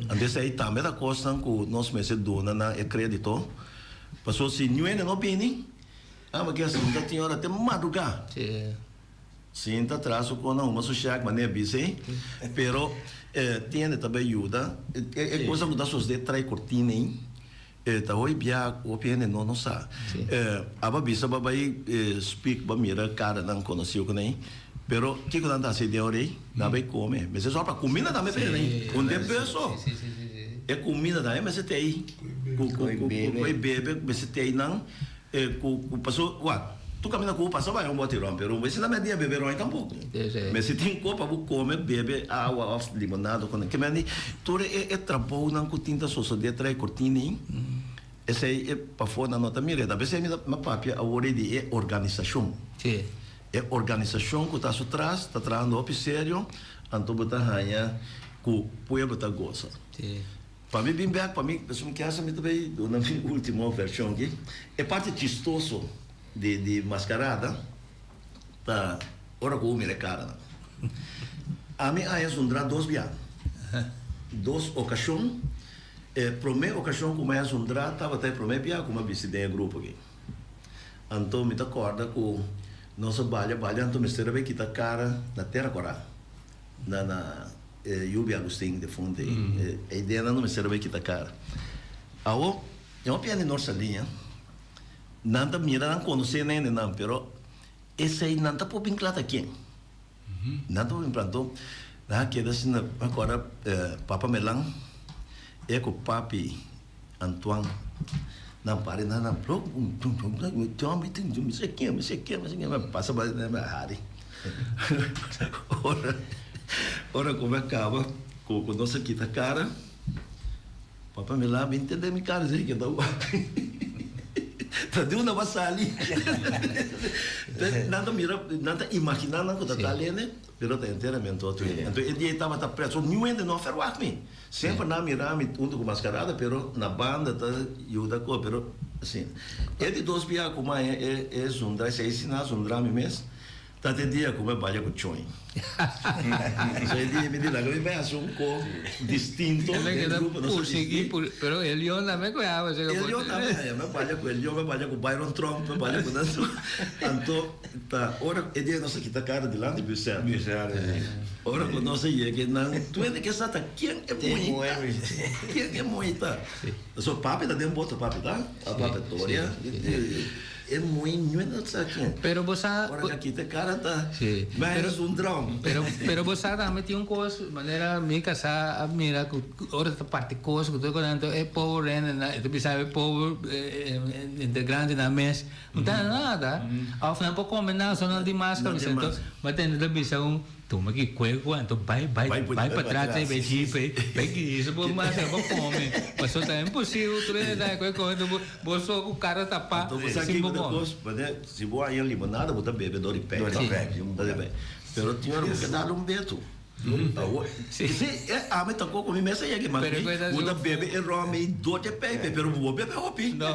Anto esei tambe ta kosnan ku nos mester duna nan e kredito, pasobra si ñuene no bini, amo ke sinta tin ora te madrugá. Sinta tras su kona huma su shak manera bisa ei, pero tin hende ta bay yuda. E cosa ku ta sosode trai kortina ei, ta hoy bia hopi hende no no sa. Aba bisa bo a bay speak bo a mira karanan konosí ku nan ei, pero kiko nan ta hasi den ora ei? Nan a bay kome. Mester sòru pa kuminda tambe ta ei, un den peso. E kuminda tambe mester ta ei, ku ku e bebe mester ta ei nan. E ku ku paso wak tur kaminda ku bo pasa bai un bòti ròm pero bo esei ta mèt dia bebe ròm tampoko. Mester tin ko pa bo kome bebe awa òf limonada ku ke mèt tur e e trabounan ku tin ta sosodé trae kortina ei esei e pafó nan no ta mira ta p'esei mi ta papia awor ei di e organisashon. E organisashon ku ta su tras ta trahando hopi serio anto bo ta haña ku pueblo ta gosa. Pa mi bin bek pa mi pasobra mi kier sa mi ta bay duna mi ultimo version aki. E parti chistoso di di mascarada ta ora cu bo mira e caranan. Ami a haña zundra dos bia. Dos ocasion. E prome ocasion cu mi a haña zundra tabata e prome bia cu mi a bisti den e grupo aki. Anto mi ta kòrda ku nos a balia balia anto mester a bai kita kara na Tera Kòrá na na Yubi Agustin defunte ei. E ideanan no mester a bai kita kara. Awo e hopi hende Nor Saliña nan ta mira nan konosé nendenan pero esei nan ta por bin kla ta ken. Nan ta bin plantó, nan a keda asina, mi acorda papa Melan e ku papi Antoine nan para nan nan pluk mi sa ken mi sa ken mi sa ken mi pasa bai mi a hari ora ora ku mi a kaba ku nos a kita kara. Papa mi la bin tende mi cara si ke ta wak. Ta di una ba sali. Nan ta mira, nan ta imagina nan ku ta tal hende, pero ta enteramente otro hende. Anto e dia ei tabata pret, so niun hende no a ferwagt mi. Semper nan a mira mi hunto ku mascarada, pero na banda ta yuda ko, pero asina. E di dos bia ku maya e e zundra, esei si nan a zundra mi mes. Ta te dia ku mi balia ku Choin. So e dia mi di laga mi bai hasi un ko distinto den grupo nos a bisti. Pero e leon tambe ku e El leon tambe haya. Mi balia ku e leon, mi balia ku Byron Trump, mi balia ku nan tur. Anto ta ora e dia nos a kita kara dilanti Bucet. Ora ku nos a yega nan tur hende ke sa ta ken e muhé ta. Ken e muhé ta. So papi ta den boto papi ta. Papi Toria. E muy ñue no sa ken. Pero bo sa. Ora ka kita cara ta. Si. Pero es un droom. Pero pero bo sa tambe tin un cos manera mi casa a mira cu ora ta parti cos cu tur cos anto e pober hende nan e ta bisa e pober integrante nan mes no ta nada of nan por come nada so nan tin mascara bisa anto bo a tende ta bisa un Tuma ki kue ku anto bai bai bai patras ei bai jeep ei bai guisa bo mas bo kome paso ta imposibel tur hende ta kue kome bo bo so ku kara tapá Anto bo sa sin kiko bo ta kome. kos pasobra si bo haña limonada bo ta bebe dor di pèk Dor di pèk dor di pèk pero tin ora bo ke dal un beto awor si e ami tampoco mi mes a yega mas Pero mi ku ta bo ta su bebe e rom ei dor di pèk pero bo bebe hopi No.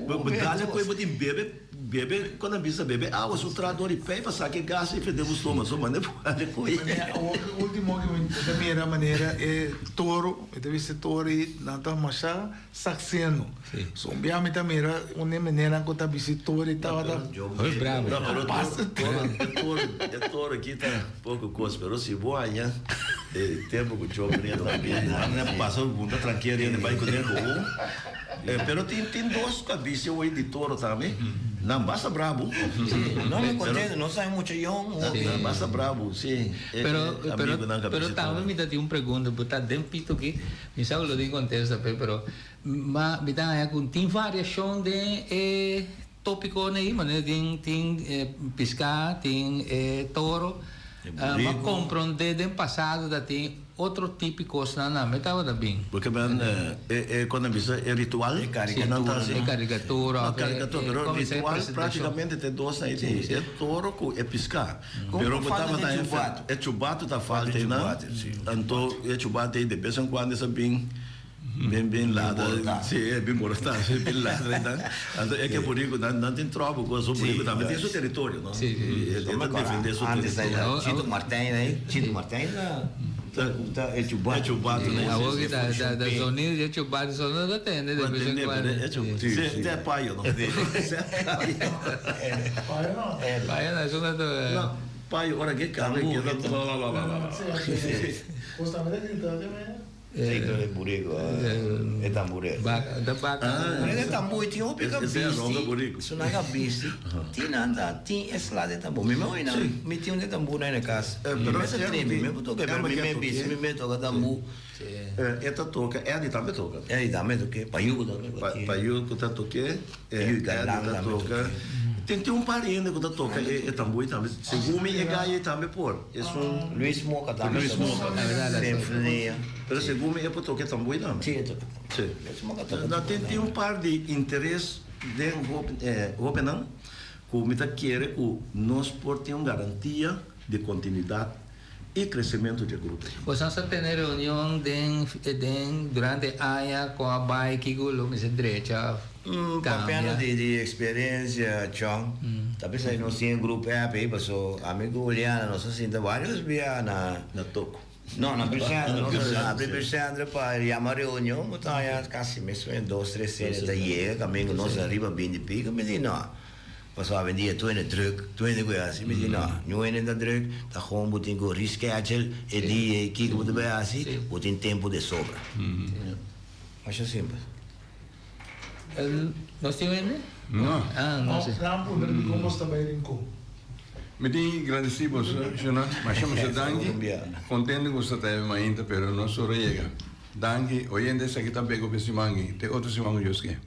bo dal e kue bo tin bebe. Bebe, cuando a bisa bebe awa su tra door di pijp a saca e gas y fende bo stoma so manda bo hali cu e. Manera awor ki ultimo ki mi ta mira manera e toro, mi ta bisa e toro y nan ta masha sakseno. So un bia mi ta mira un e meneran cu ta bisti toro y tabata. Hoy bravo. No, pero toro, e toro, e toro aki ta poco cos, pero si bo haña e tempo cu Joe Bria tambe, nan a pasa un ta tranquero y bai cu ne cu un. Pero tin tin dos cu a bisti hoy di toro tambe. Nan basta brabo. No, mi contento, nos hay mucho yong. Nan basta brabo, si. Pero, pero, pero tambe mi ta tin un pregunta, bo ta den pito aki, mi sa cu lo tin contesta p'e, pero ma mi ta haña cu tin variacion den e topiconan ei, manera tin tin pisca, tin e toro, ma compronde den pasado ta tin Otro tipi kosnan nan me tabata bin. Bo ke men e kon nan bisa e ritual E karikatura. E karikatura No karikatura pero ritual praktikamente ta e dos nan ei e toro ku e piská. Pero bo tabata e chubatu ta falta einan anto e chubatu ei de bes en kuando e sa bin bin bin ladra si e bin borotá si bin ladra einan anto e ke buriku nan nan tin tròbel ku su buriku tambe tin su teritorio no e ta defende su teritorio. Chito Martijn ei Chito Martijn ta ta e chubatu e chubatu nei awor ki ta ta sonido di e chubatu so no ta tende de bes en kuando si ta e payo no payo no esun ta no payo ora ke kanta ke ta Zeker e burico, e tamburero. Da baka. E tambor tin hopi ka bisti, su nan ka bisti, tin nan ta tin e sla den tambor. Mi me oí nan, mi tin un den tambor nan na cas. Mi me sa treme, mi me por toca, pero mi me bisti, mi me toca tambor. E ta toca, Eddie tambe toca. Eddie tambe toca, Payuco tambe toca. Payuco ta toca, Eddie ta toca. Tin tin un par di hende ku ta toka e tambui tambe. Segun mi e gai ei tambe por. Esun. Luis Moca tambe. Luis Moca. Sinfonia. Pero segun mi e por toka e tambui tambe. Si e toka tambui. Si. Luis Moca toka. No tin tin un par di interes den hobennan ku mi ta kere ku nos por tin un garantia di kontinuidat i kresementu dje grupo. Boso sa tene reunion den den durante aña kon a bai kiko lo mester drecha kambia? Papiando di di experiencia Chong, ta bisa nos tin e grupo app ei paso ami ku Juliana nos a sinta varios bia na Na toko. No, na Buurcentrum. Nos a habri Buurcentrum pa yama reunion, bo ta haña kasi mes o dos, tres hende ta yega kaminda ku nos ariba binti piko. Mi di no, pasobra awendia tur hende druk, tur hende ku e hasi. Mi di no, niun hende ta druk, ta gewoon bo tin ku reschedule e dia ei kiko bo ta bai hasi, bo tin tempu de sobra. Masha simpel. Nos tin hende? No. Ah, no si. Nan puntra di kon nos ta bai Rincon. Mi tin gradisí boso, Shona. Masha masha danki. Kontento ku boso ta tabata mainta, pero nos ora yega. Danki. Oyente, esaki ta beko pa e siman aki. Te otro siman ku Dios ke.